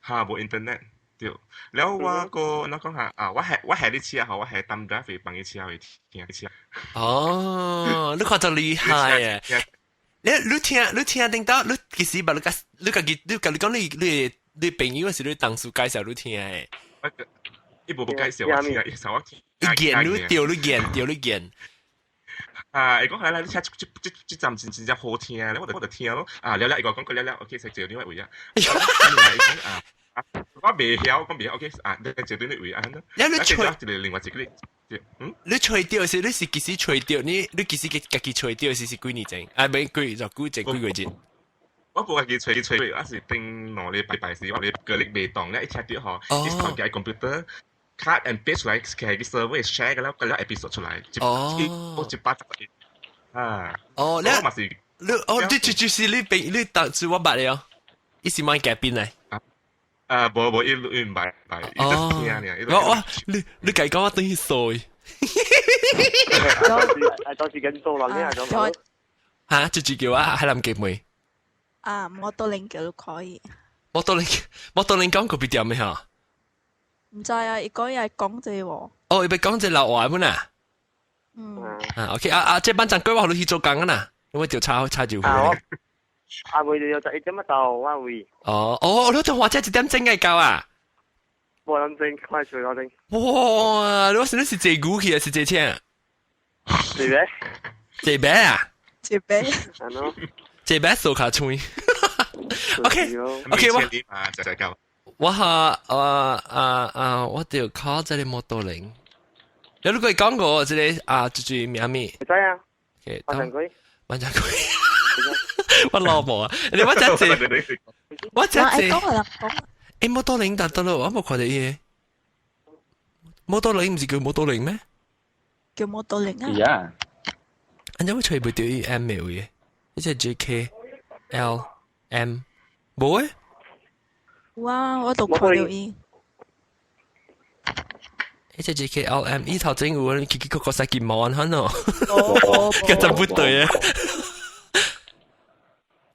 嚇，無 internet 對。了我個我講下啊，我係我係你車吼，我係 thumb drive 放伊車去聽車。哦，你看就厲害耶！你你聽你聽頂到你其實捌你甲你家己你共你講你你你朋友是你當初介紹你聽的。伊無介紹我聽，伊紹我聽。你見你對你見對你見。啊！伊講來來，你聽這這這這站真真正好聽，我就我就聽咯。啊，了了，伊講講過了了，OK，食坐另外位啊。伊講啊，我袂曉，我講袂曉，OK，啊，你坐對你位啊。你你揣一個另外一個，嗯？你揣著是你是幾時揣著？你你幾時家己揣著是是幾年前？啊，袂幾就幾前幾個月前？我無家己揣揣，我是頂2禮拜時，我咧個力未當咧，一聽到嗬，一台機 computer cut and paste 出來，佢個 server share 個了，個了 episode 出來，一180集啊。哦，你我嘛是你哦，你就是你俾你當做我捌了，伊是問嘉賓嚟。啊，無無，伊伊唔捌捌，伊就聽爾。我你計講我等於衰。係當時緊做啦，你係講。嚇，就叫我喺南記妹。啊，摩多玲叫都可以。摩多玲，摩多玲講個別點咩嚇？唔知啊，伊講伊係講這喎。哦，伊欲講這老話本啊。嗯。啊，OK，啊啊，這班長規劃你去做工啊呐，因為就差差就。啊，我啊會就11點到，我會。哦哦，你同我這1點鐘嘅到啊？無點鐘，快做到鐘。哇！你話是你是坐牛去還是坐車？坐咩？坐咩啊？坐咩？係咯。坐咩數卡吹？OK OK 我我哈啊啊啊！我就考這個摩托鈴。你如果講過這個啊，就是名咩？知啊。 OK，萬長龜。萬長龜。我老母啊！你我真係，我真係。講欸，摩托鈴達得咯，我冇看到伊。摩托鈴唔是叫摩托鈴咩？叫摩托鈴啊。是啊。按怎會揣袂著伊 M 嘅？呢隻 J K L M 無誒？有啊，我都看到伊。呢隻 J K L M，伊頭前有奇奇怪怪使件毛安款哦。個真不對啊！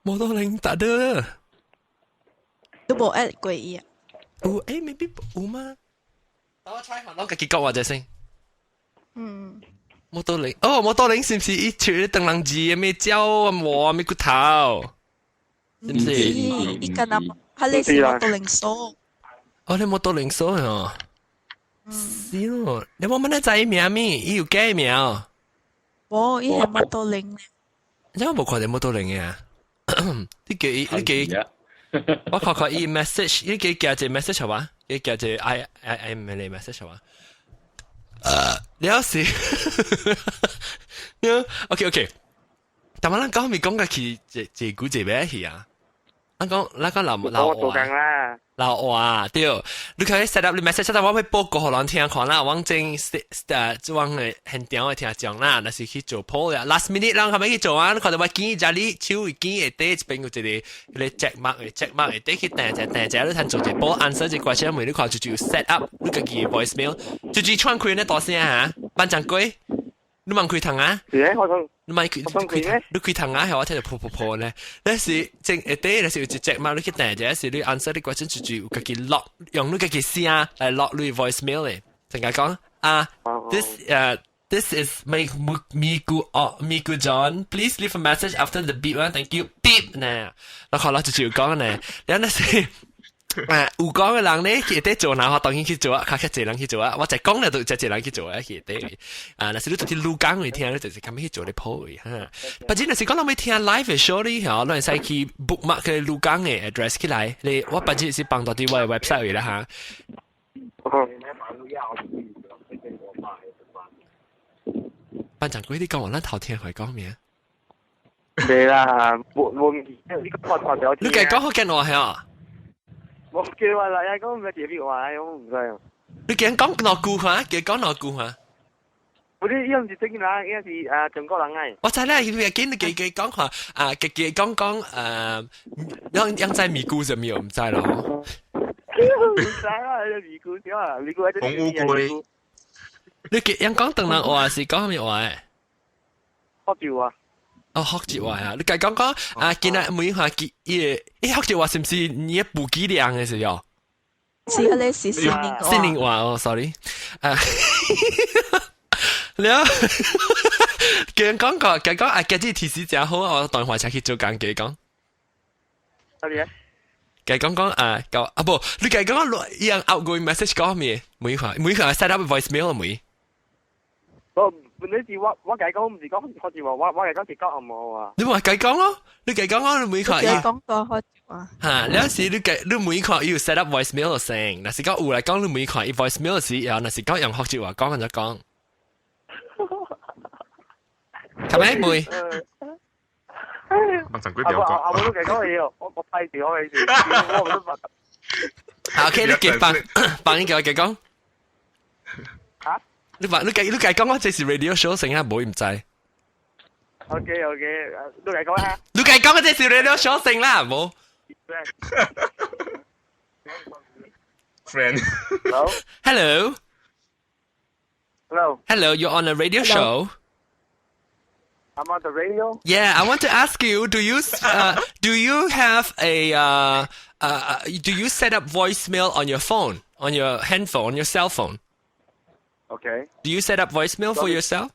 摩托鈴達得。都無 add 過伊啊？有誒，maybe 有嗎？等我 try 下，攞家己講話者先。嗯。摩托鈴，哦，摩托鈴是唔是伊出咧當人字咩蕉啊磨咩骨頭？是唔是？伊敢若，佢你是摩托鈴鎖。哦，你摩托鈴鎖哦。是咯，你冇問你知名咩？伊有假名。無，伊係摩托鈴。你我無看到摩托鈴嘅啊？你記你記，我看看伊 message，你記寄一個 message 係嘛？你寄一個 I I I 唔係你 message 係嘛？你有時，你 OK OK，但係咱講咪講個去這這古這邊去啊？咱講咱講老老話，老話對，你可以 set up 你 message，但我會報告予人聽看啦，往正往嘅現場嘅聽眾啦，若是去做 poll 啦，last minute 人係咪去做啊？你看到我見這裡手會見下底一邊有一個一個 check mark 嘅 check mark 下底去訂者訂者，你通做一個 poll answer 一個 question，你看就就 set up 你家己嘅 voicemail，就就串開呢大聲嚇，班長龜，你問開堂啊？是我想。你咪開開你開堂啊，係我聽到噗噗噗咧。那是正下底，那是有一隻嘛，你去訂者是你 answer 你 question 就就有家己錄，用你家己聲來錄你 voicemail 咧。陣間講啊，this this is my 咪咕哦咪咕 John，please leave a message after the beep 啊，thank you beep 呢。然後啦就就講呢，然後那是。有講嘅人咧，佢哋做，然後當然去做啊，較較濟人去做啊。我就講咧，都就濟人去做啊，佢哋啊，若是你做啲錄講去聽，你就是咁去做啲鋪嘅哈。不過若是講咱欲聽 live 嘅 show 咧，嗬，你會使去 bookmark 佢錄講嘅 address 起來。你我不只是放到啲我嘅 website 去啦嚇。班長鬼，你講完咱頭聽會講咩？對啦，我我唔記得，你講我頭你計講福建話係啊？我叫話啦，講唔係特別話，我唔知啊。你驚講兩句話？驚講兩句話？不是，伊毋是中國人，伊是啊中國人誒。我知啦，伊會見你幾幾講話啊，幾幾講講誒，樣樣在咪咕就沒有唔知咯。唔知啦，咪咕少啊，咪咕喺紅烏龜。你幾樣講唐人話是講咩話？福州話。哦，福州話啊！你計講講啊，今日每下記伊伊福州話是毋是你補給量嘅時候？是啊，你是新寧話。新寧話哦，sorry。啊，了，叫人講過，講講啊，今日提示真好，我當話車去做工記講。乜嘢？計講講啊，講啊不，你計講講，伊人 outgoing message 講咩？每下每下 set up voicemail 未？我本來是我我計講唔是講福州話，我我計講是講紅毛話。你話計講咯，你計講講，你每看伊。講過福州話。嚇，你有時你計你每看伊有 set up voicemail 聲，若是講有來講你每看伊 voicemail 時，然後若是講用福州話講，就講。係咪妹？問陣鬼表講。阿冇都幾講嘢哦，我批住我嘅事，我唔都問。 OK，你記放放你叫我記講。嚇？你話你計你計講我這是 radio show，成日冇唔知。 OK，你嚟講啊。你計講我這是 radio show 成啦，冇。 Friend. Hello. Hello. Hello. Hello, you're on a radio show. I'm on the radio. Yeah, I want to ask you, do you set up voicemail on your phone, on your handphone, on your cell phone? Okay. Do you set up voicemail for yourself?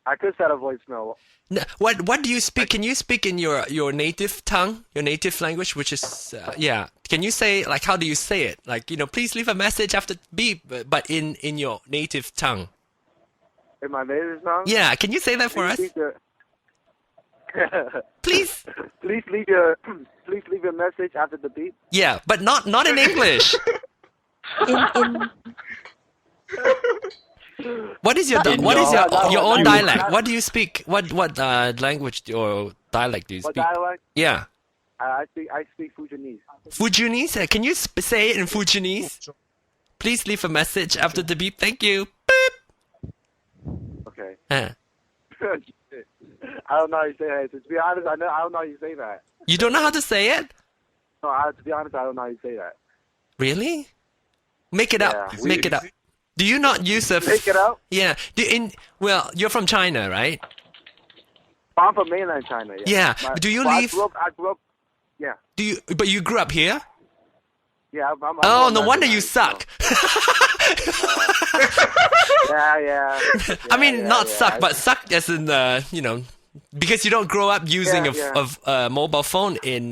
I could set up voicemail. No, what do you speak? Can you speak in your native tongue, your native language, which is yeah? Can you say, like, how do you say it? Like, please leave a message after beep, but in your native tongue. In my native tongue? Yeah, can you say that for us? Please. Please leave your message after the beep. Yeah, but not in English. In What is your own dialect? What do you speak? What language or dialect do you What speak? dialect? Yeah. I speak Fujianese. Fujianese? Can you say it in Fujianese? Please leave a message after the beep. Thank you. Beep. Okay. Huh. I don't know how you say that. To be honest, I don't know how you say that. You don't know how to say it? No, to be honest, I don't know how you say that. Really? Make it up. Yeah. Make it up. Do you not use a Make it up? Yeah. Do in well, you're from China, right? I'm from mainland China. Yeah. Yeah. Do you Well, leave- I grew up. I grew up. Yeah. Do you? But you grew up here? Yeah. I'm Oh, I'm no wonder you suck. I mean, not suck, but suck as in because you don't grow up using a mobile phone in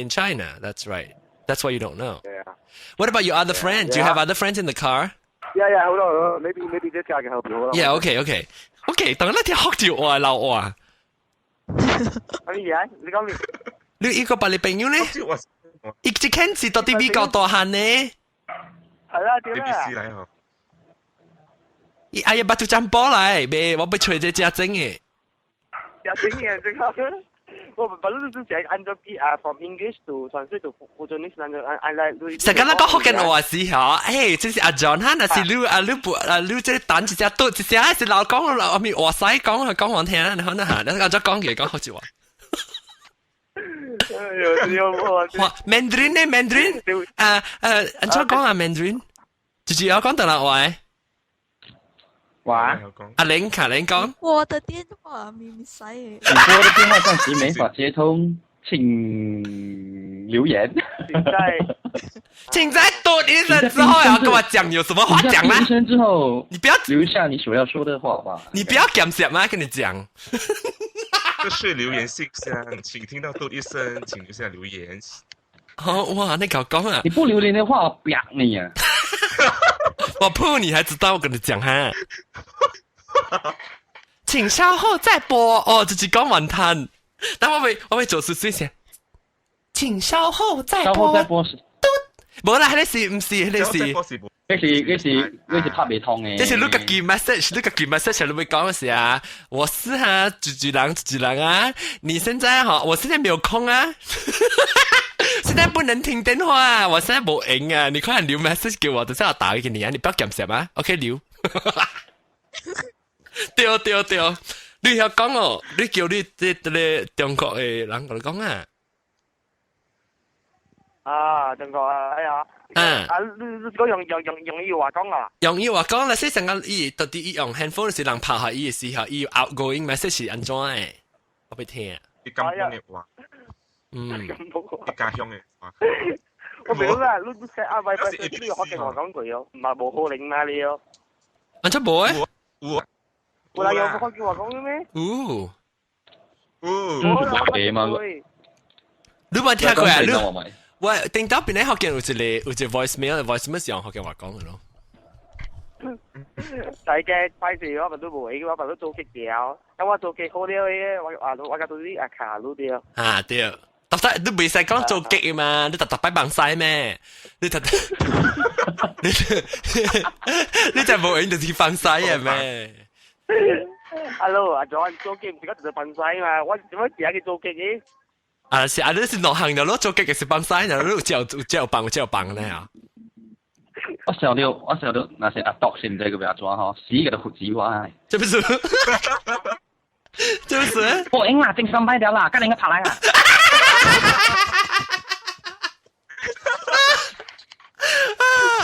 China. That's right. That's why you don't know. Yeah. What about your other friends? Do you have other friends in the car? Yeah. Hold on, hold on. Maybe this guy can help you. Hold on. Yeah. Okay. 等那天學住我老話。乜嘢？你講咩？你呢個白你朋友呢？伊這間是到底比較大漢呢？係啦，點 A B 啊 C 嚟嗬。伊哎呀，捌做占波來，別我欲揣這隻真嘅。有整嘅這個。我本來就是講按照 B 啊，from English to translate to Fujianese，按照按按來。成日咱講福建話時候，誒，這是阿 John 哈，若是你啊你不啊你這等一隻嘟一隻是老講老咪話使講講我聽，你可能嚇，你按照講嘅講好似話。哎呦，呦我。哇，Mandarin 呢？Mandarin 啊啊，按照講啊 Mandarin，就是有講得啦話。哇！阿玲，卡玲講。我的電話明明使。你撥的電話暫時沒法接通，請留言。請在嘟一聲之後要跟我講，有什麼話講嗎？一聲之後，你不要留下你所要說的話吧。你不要講什麼，跟你講。這是留言信箱，請聽到嘟一聲，請留下留言。哦，哇，你搞講啊！你不留言的話，我扁你啊！我噗，你還知道我跟你講哈？請稍後再撥哦，自己講完攤。但我會做事先。請稍後再撥。稍後再撥是。嘟，無啦，彼是毋是，彼是。彼是拍袂通嘅。這是你家己 message，你家己 message 你會講的是啊，我是哈，主主人主人啊，你現在哈，我現在沒有空啊，現在不能聽電話，我現在無閒啊，你快點留 message 給我，等下我打給你啊，你不要鹹濕啊，OK 留。對對對，你曉講哦，你叫你這這個中國的人共你講啊。啊，中國啊，哎呀。嗯。啊，你講用伊話講啊？用伊話講啦，說成個伊到底伊用 handphone 是人拍下伊的時候，伊 outgoing message 是按怎的？我欲聽。你咁講嘅話。嗯。你家鄉嘅話。我明啦，你寫啊，喂喂，你學嘅話講句哦，唔係無可能嘛你哦。按怎無誒？有。有啦，有福建話講嘅咩？有。有。嘅嘛。你冇聽過啊？你喂，頂到邊咧福建有一個 voicemail，voicemail 是用福建話講嘅咯。大嘅費事我咪都無，我咪都做極掉，咁我做極好了嘅，我啊我甲做啲啊卡路掉。啊對，特特你袂使講做極嘛，你特特擺放晒咩？你特你你就無閒就是放晒嘅咩？ Hello，阿 John 做機唔是講做笨西嘛？我點解而家去做機嘅？啊是啊，你是兩項的咯，做機嘅是放屎，然後你有照有照放有照放咧啊。我想到我想到，那是阿獨是唔知佢阿怎嗬，死嘅都復子我。這不是？這不是？我應啦，正三擺掉啦，跟你個拍來啊！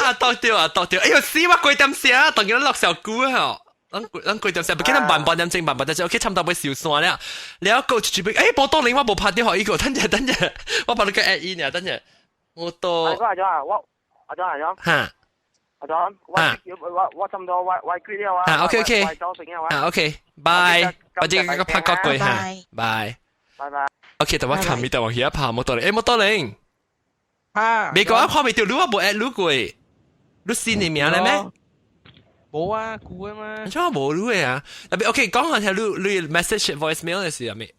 啊，到掉啊，到掉！哎呦，死我幾點聲，當然落小姑啊！咱咱幾點聲，不記得慢半點鐘，慢半點鐘，OK，差唔多要收山了。了後就準備，哎，無當然我無拍電話伊個，等陣等陣，我把你個 add 伊爾，等陣，我到。阿張阿張，我阿張阿張。哈。阿張，我我我差唔多我我決了啊。啊，OK OK。啊，OK，拜，我這個拍個過哈，拜。拜拜。 OK，等我看咪等我去一拍摩托零，哎，摩托零。哈。美國我看未到你，我無 add 你過，你新的名咧咩？無啊，舊的嘛。你怎無你的啊？特別 OK，講下聽你你 message voicemail 的時候咪？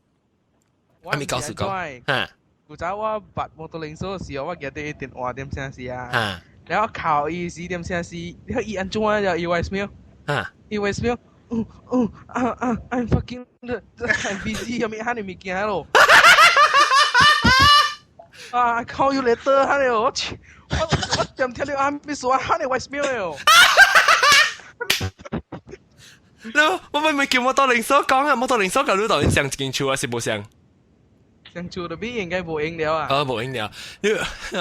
我咪告訴講，哈。古早我拔摩托零數的時候，我記得電話點聲時啊。哈。然後靠伊時點聲時，你看伊按怎啊？就伊 voicemail。哈。伊 voicemail，哦哦啊啊，I'm fucking I'm busy，有咩喊你物件咯？啊，I call you later，喊你我我我點聽你啊？咩說喊你 voicemail 哦？你我咪咪叫摩托零數講啊，摩托零數甲你到底上一間厝還是無上？上厝就邊應該無用了啊！哦，無用了。你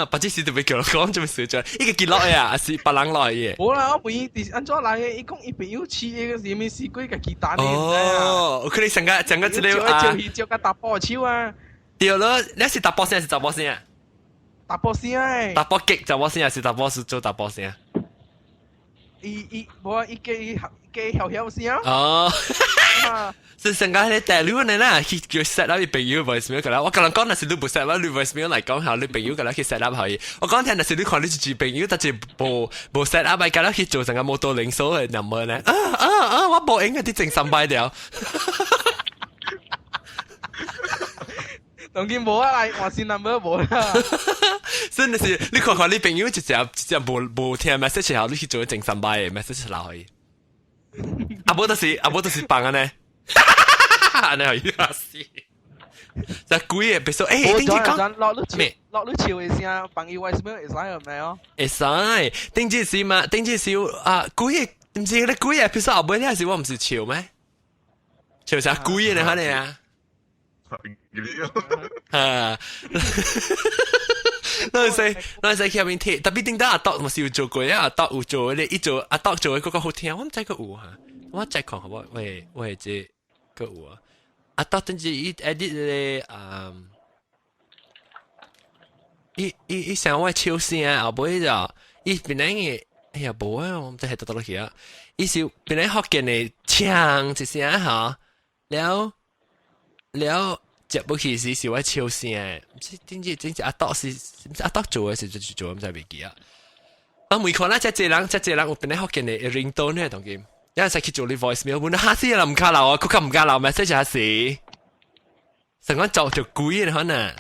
把這事特別叫人講，做咩事做？伊個記錄的啊，還是別人來的？無啦，我問伊是按怎來的，伊講伊朋友飼的，是物死鬼家己單的。哦，可能上個上個這個啊，照伊照甲查埔手啊。對咯，你是查埔聲還是查某聲？查埔聲誒。查埔激查某聲還是查埔是做查埔聲？伊伊無啊，伊叫伊叫曉曉聲。哦。是成個喺大陸呢啦，佢叫 set up 伊朋友 voicemail 個啦。我跟人講，若是你無 set up 你 voicemail 來講下，你朋友個啦去 set up 可以。我講聽，若是你看你一朋友，但是無無 set up，個啦去做成個摩托零數的 number 呢。啊啊啊！我無用啊，啲整三擺了。當今無啊，來換新 number 無啦。真的是，你看看你朋友一隻一隻無無聽 message 後，你去做整三擺的 message 留去。啊無就是啊無就是放按呢。按呢可以啊死。就鬼的，別說，欸，頂次講落你咩？落你笑的聲，放伊 voicemail 會使有沒有？會使，頂次是嘛？頂次是啊，鬼的，毋是咧鬼的，比如說後尾那時我毋是笑咩？笑啥鬼的呢？可能啊？啊！那時那時去入面聽，特別頂到阿獨嘛是有做過啊，阿獨有做咧，伊做阿獨做的嗰個好聽，我毋知閣有哈，我再看好無？喂喂，這閣有啊！阿獨等住伊 edit 咧，嗯，伊伊伊想我笑聲，後尾就伊本來嘅，哎呀無啊，我毋知係倒倒落去啊！伊是本來福建的唱一聲吼，了了。接不起時是我笑聲，毋是頂次頂次阿獨是毋是阿獨做的時就做，毋知袂記啊。啊，每看咱遮濟人，遮濟人有本來福建的 ringtone 呢，當今，有陣時去做你 voicemail，本來嚇死人唔敢留啊，佢較唔敢留 message 嚇死，成個做就鬼的可能。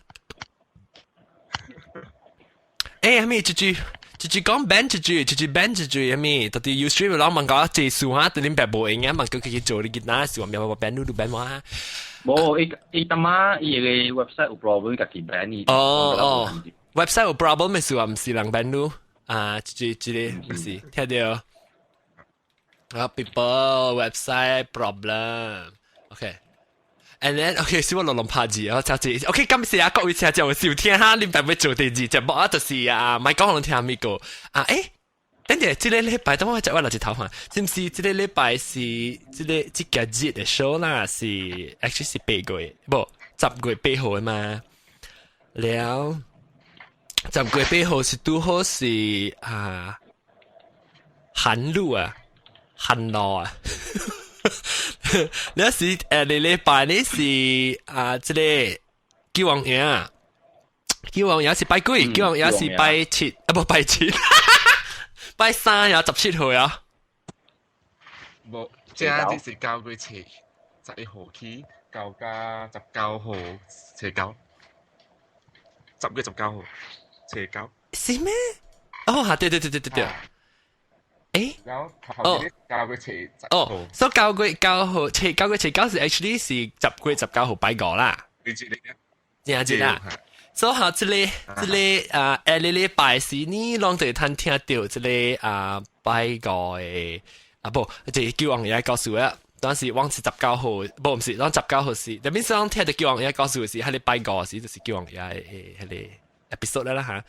欸，啥物一句一句講 ban 一句，一句 ban 一句，啥物？到底 Ustream 人問講技術哈，對恁爸無閒啊，問佢去做你吉他時，我咪話 ban 你，你 ban 我啊。無，伊伊當媽伊個 website 有 problem，家己 ban 伊。哦哦，website 有 problem 的時候，毋是人 ban 你啊，這這個毋是聽到。啊，people website problem，OK。And then OK，是我落落拍字啊，就這 OK，感謝啊各位聽眾收聽哈，恁爸欲做第二節目啊，就是啊，莫講予人聽咪個啊，欸，等陣，這個禮拜等我接我落一頭看，是毋是這個禮拜是這個這個日的 show 啦？是 actually 是8月，無10月8號的嘛？了，十月八號是拄好是啊，寒露啊，寒露啊。你是誒，你禮拜你是啊，這個九王爺，九王爺是拜幾？九王爺是拜七啊，不拜七，拜三呀，17號呀。無，這這是9月七，11號起，九加19號初九，10月19號初九。是咩？哦，哈，對對對對對對。誒，然後頭先9月7。哦，所以9月9號，9月7是 actually 是10月19號拜五啦。你知你正正啦。所以哈，這個啊，下個禮拜是呢，攏就會通聽到這個啊拜五的啊，無，這個九王爺告訴我，當時我是十九號，無毋是，當十九號是，特別是當聽到九王爺告訴是，彼個拜五時就是九王爺的彼個 episode 啦嚇。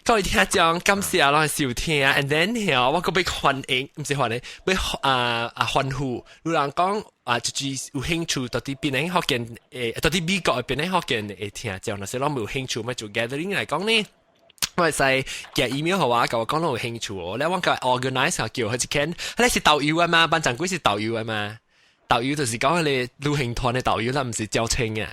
各位聽眾，感謝攏收聽，and then 我閣欲歡迎，毋是歡迎，欲啊啊歡呼。有人講啊，就是有興趣到底檳城福建誒，到底美國的檳城福建的聽眾，若是攏有興趣欲做 gathering 來講呢，我會使寄 email 予我，共我講攏有興趣哦。咧我共 organize 叫佢一間，彼是導遊啊嘛，班長貴是導遊啊嘛，導遊就是講彼個旅行團的導遊啦，毋是招請啊。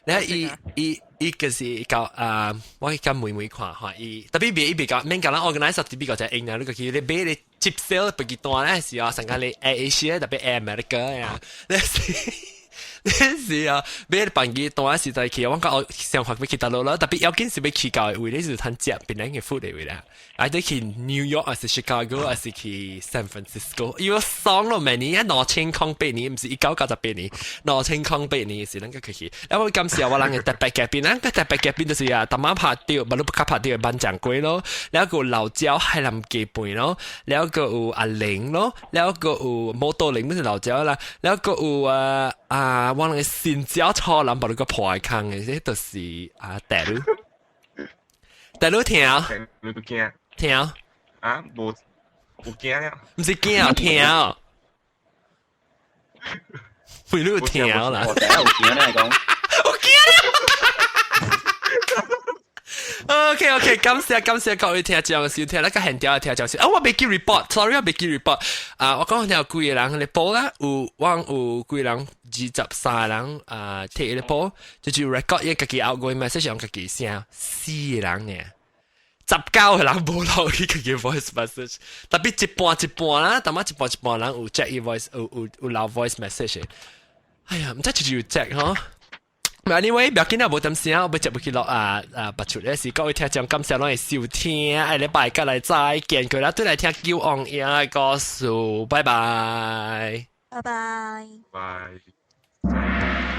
咧伊伊伊就是教啊，我去甲妹妹看看伊，特別別伊別講，免共咱 organize 特別個就用啊，你個去你買你接銷飛機單咧時啊，上個你 Air Asia 特別 Air America 呀，你是你是啊，買班機單時在去，我講我想法欲去佗落啦，特別要緊是欲去到的位，你是通食檳城的 food 的位啦，啊，你去 New York 還是 Chicago 還是去 San Francisco，伊個爽咯，每年2008年，毋是1998年，2008年是咱個去。啊，我感謝我人的特別嘉賓，咱個特別嘉賓就是啊，逐擺拍著，無你不較拍著的班長龜咯，了閣有老椒海南雞飯咯，了閣有阿玲咯，了閣有摩托玲，不是老椒啦，了閣有啊啊，我人的新椒草人把你個破空的，這就是啊，大佬，大佬聽，你個驚？聽啊，無有驚了？毋是驚聽，會你有聽啦？我第一有驚咧講，有驚了。OK OK，感謝感謝各位聽眾收聽，那個現場的聽眾是啊，我未記 report，sorry，我未記 report。啊，我講有幾個人咧報啦，有我有幾個人23人啊，提咧報，就是 record 伊家己 outgoing message 用家己聲，四個人呢。19個人無留伊家己 voice message，特別一半一半啦，淡仔一半一半人有 check 伊 voice，有留 voice message。哎呀，毋知就是有 check 吼。Anyway，不要緊啊，無擔心啊，我欲接入去落啊啊，拔出咧是各位聽眾感謝攏會收聽，下禮拜過來再見，佢啦，對來聽九王爺的故事，拜拜，拜拜，拜。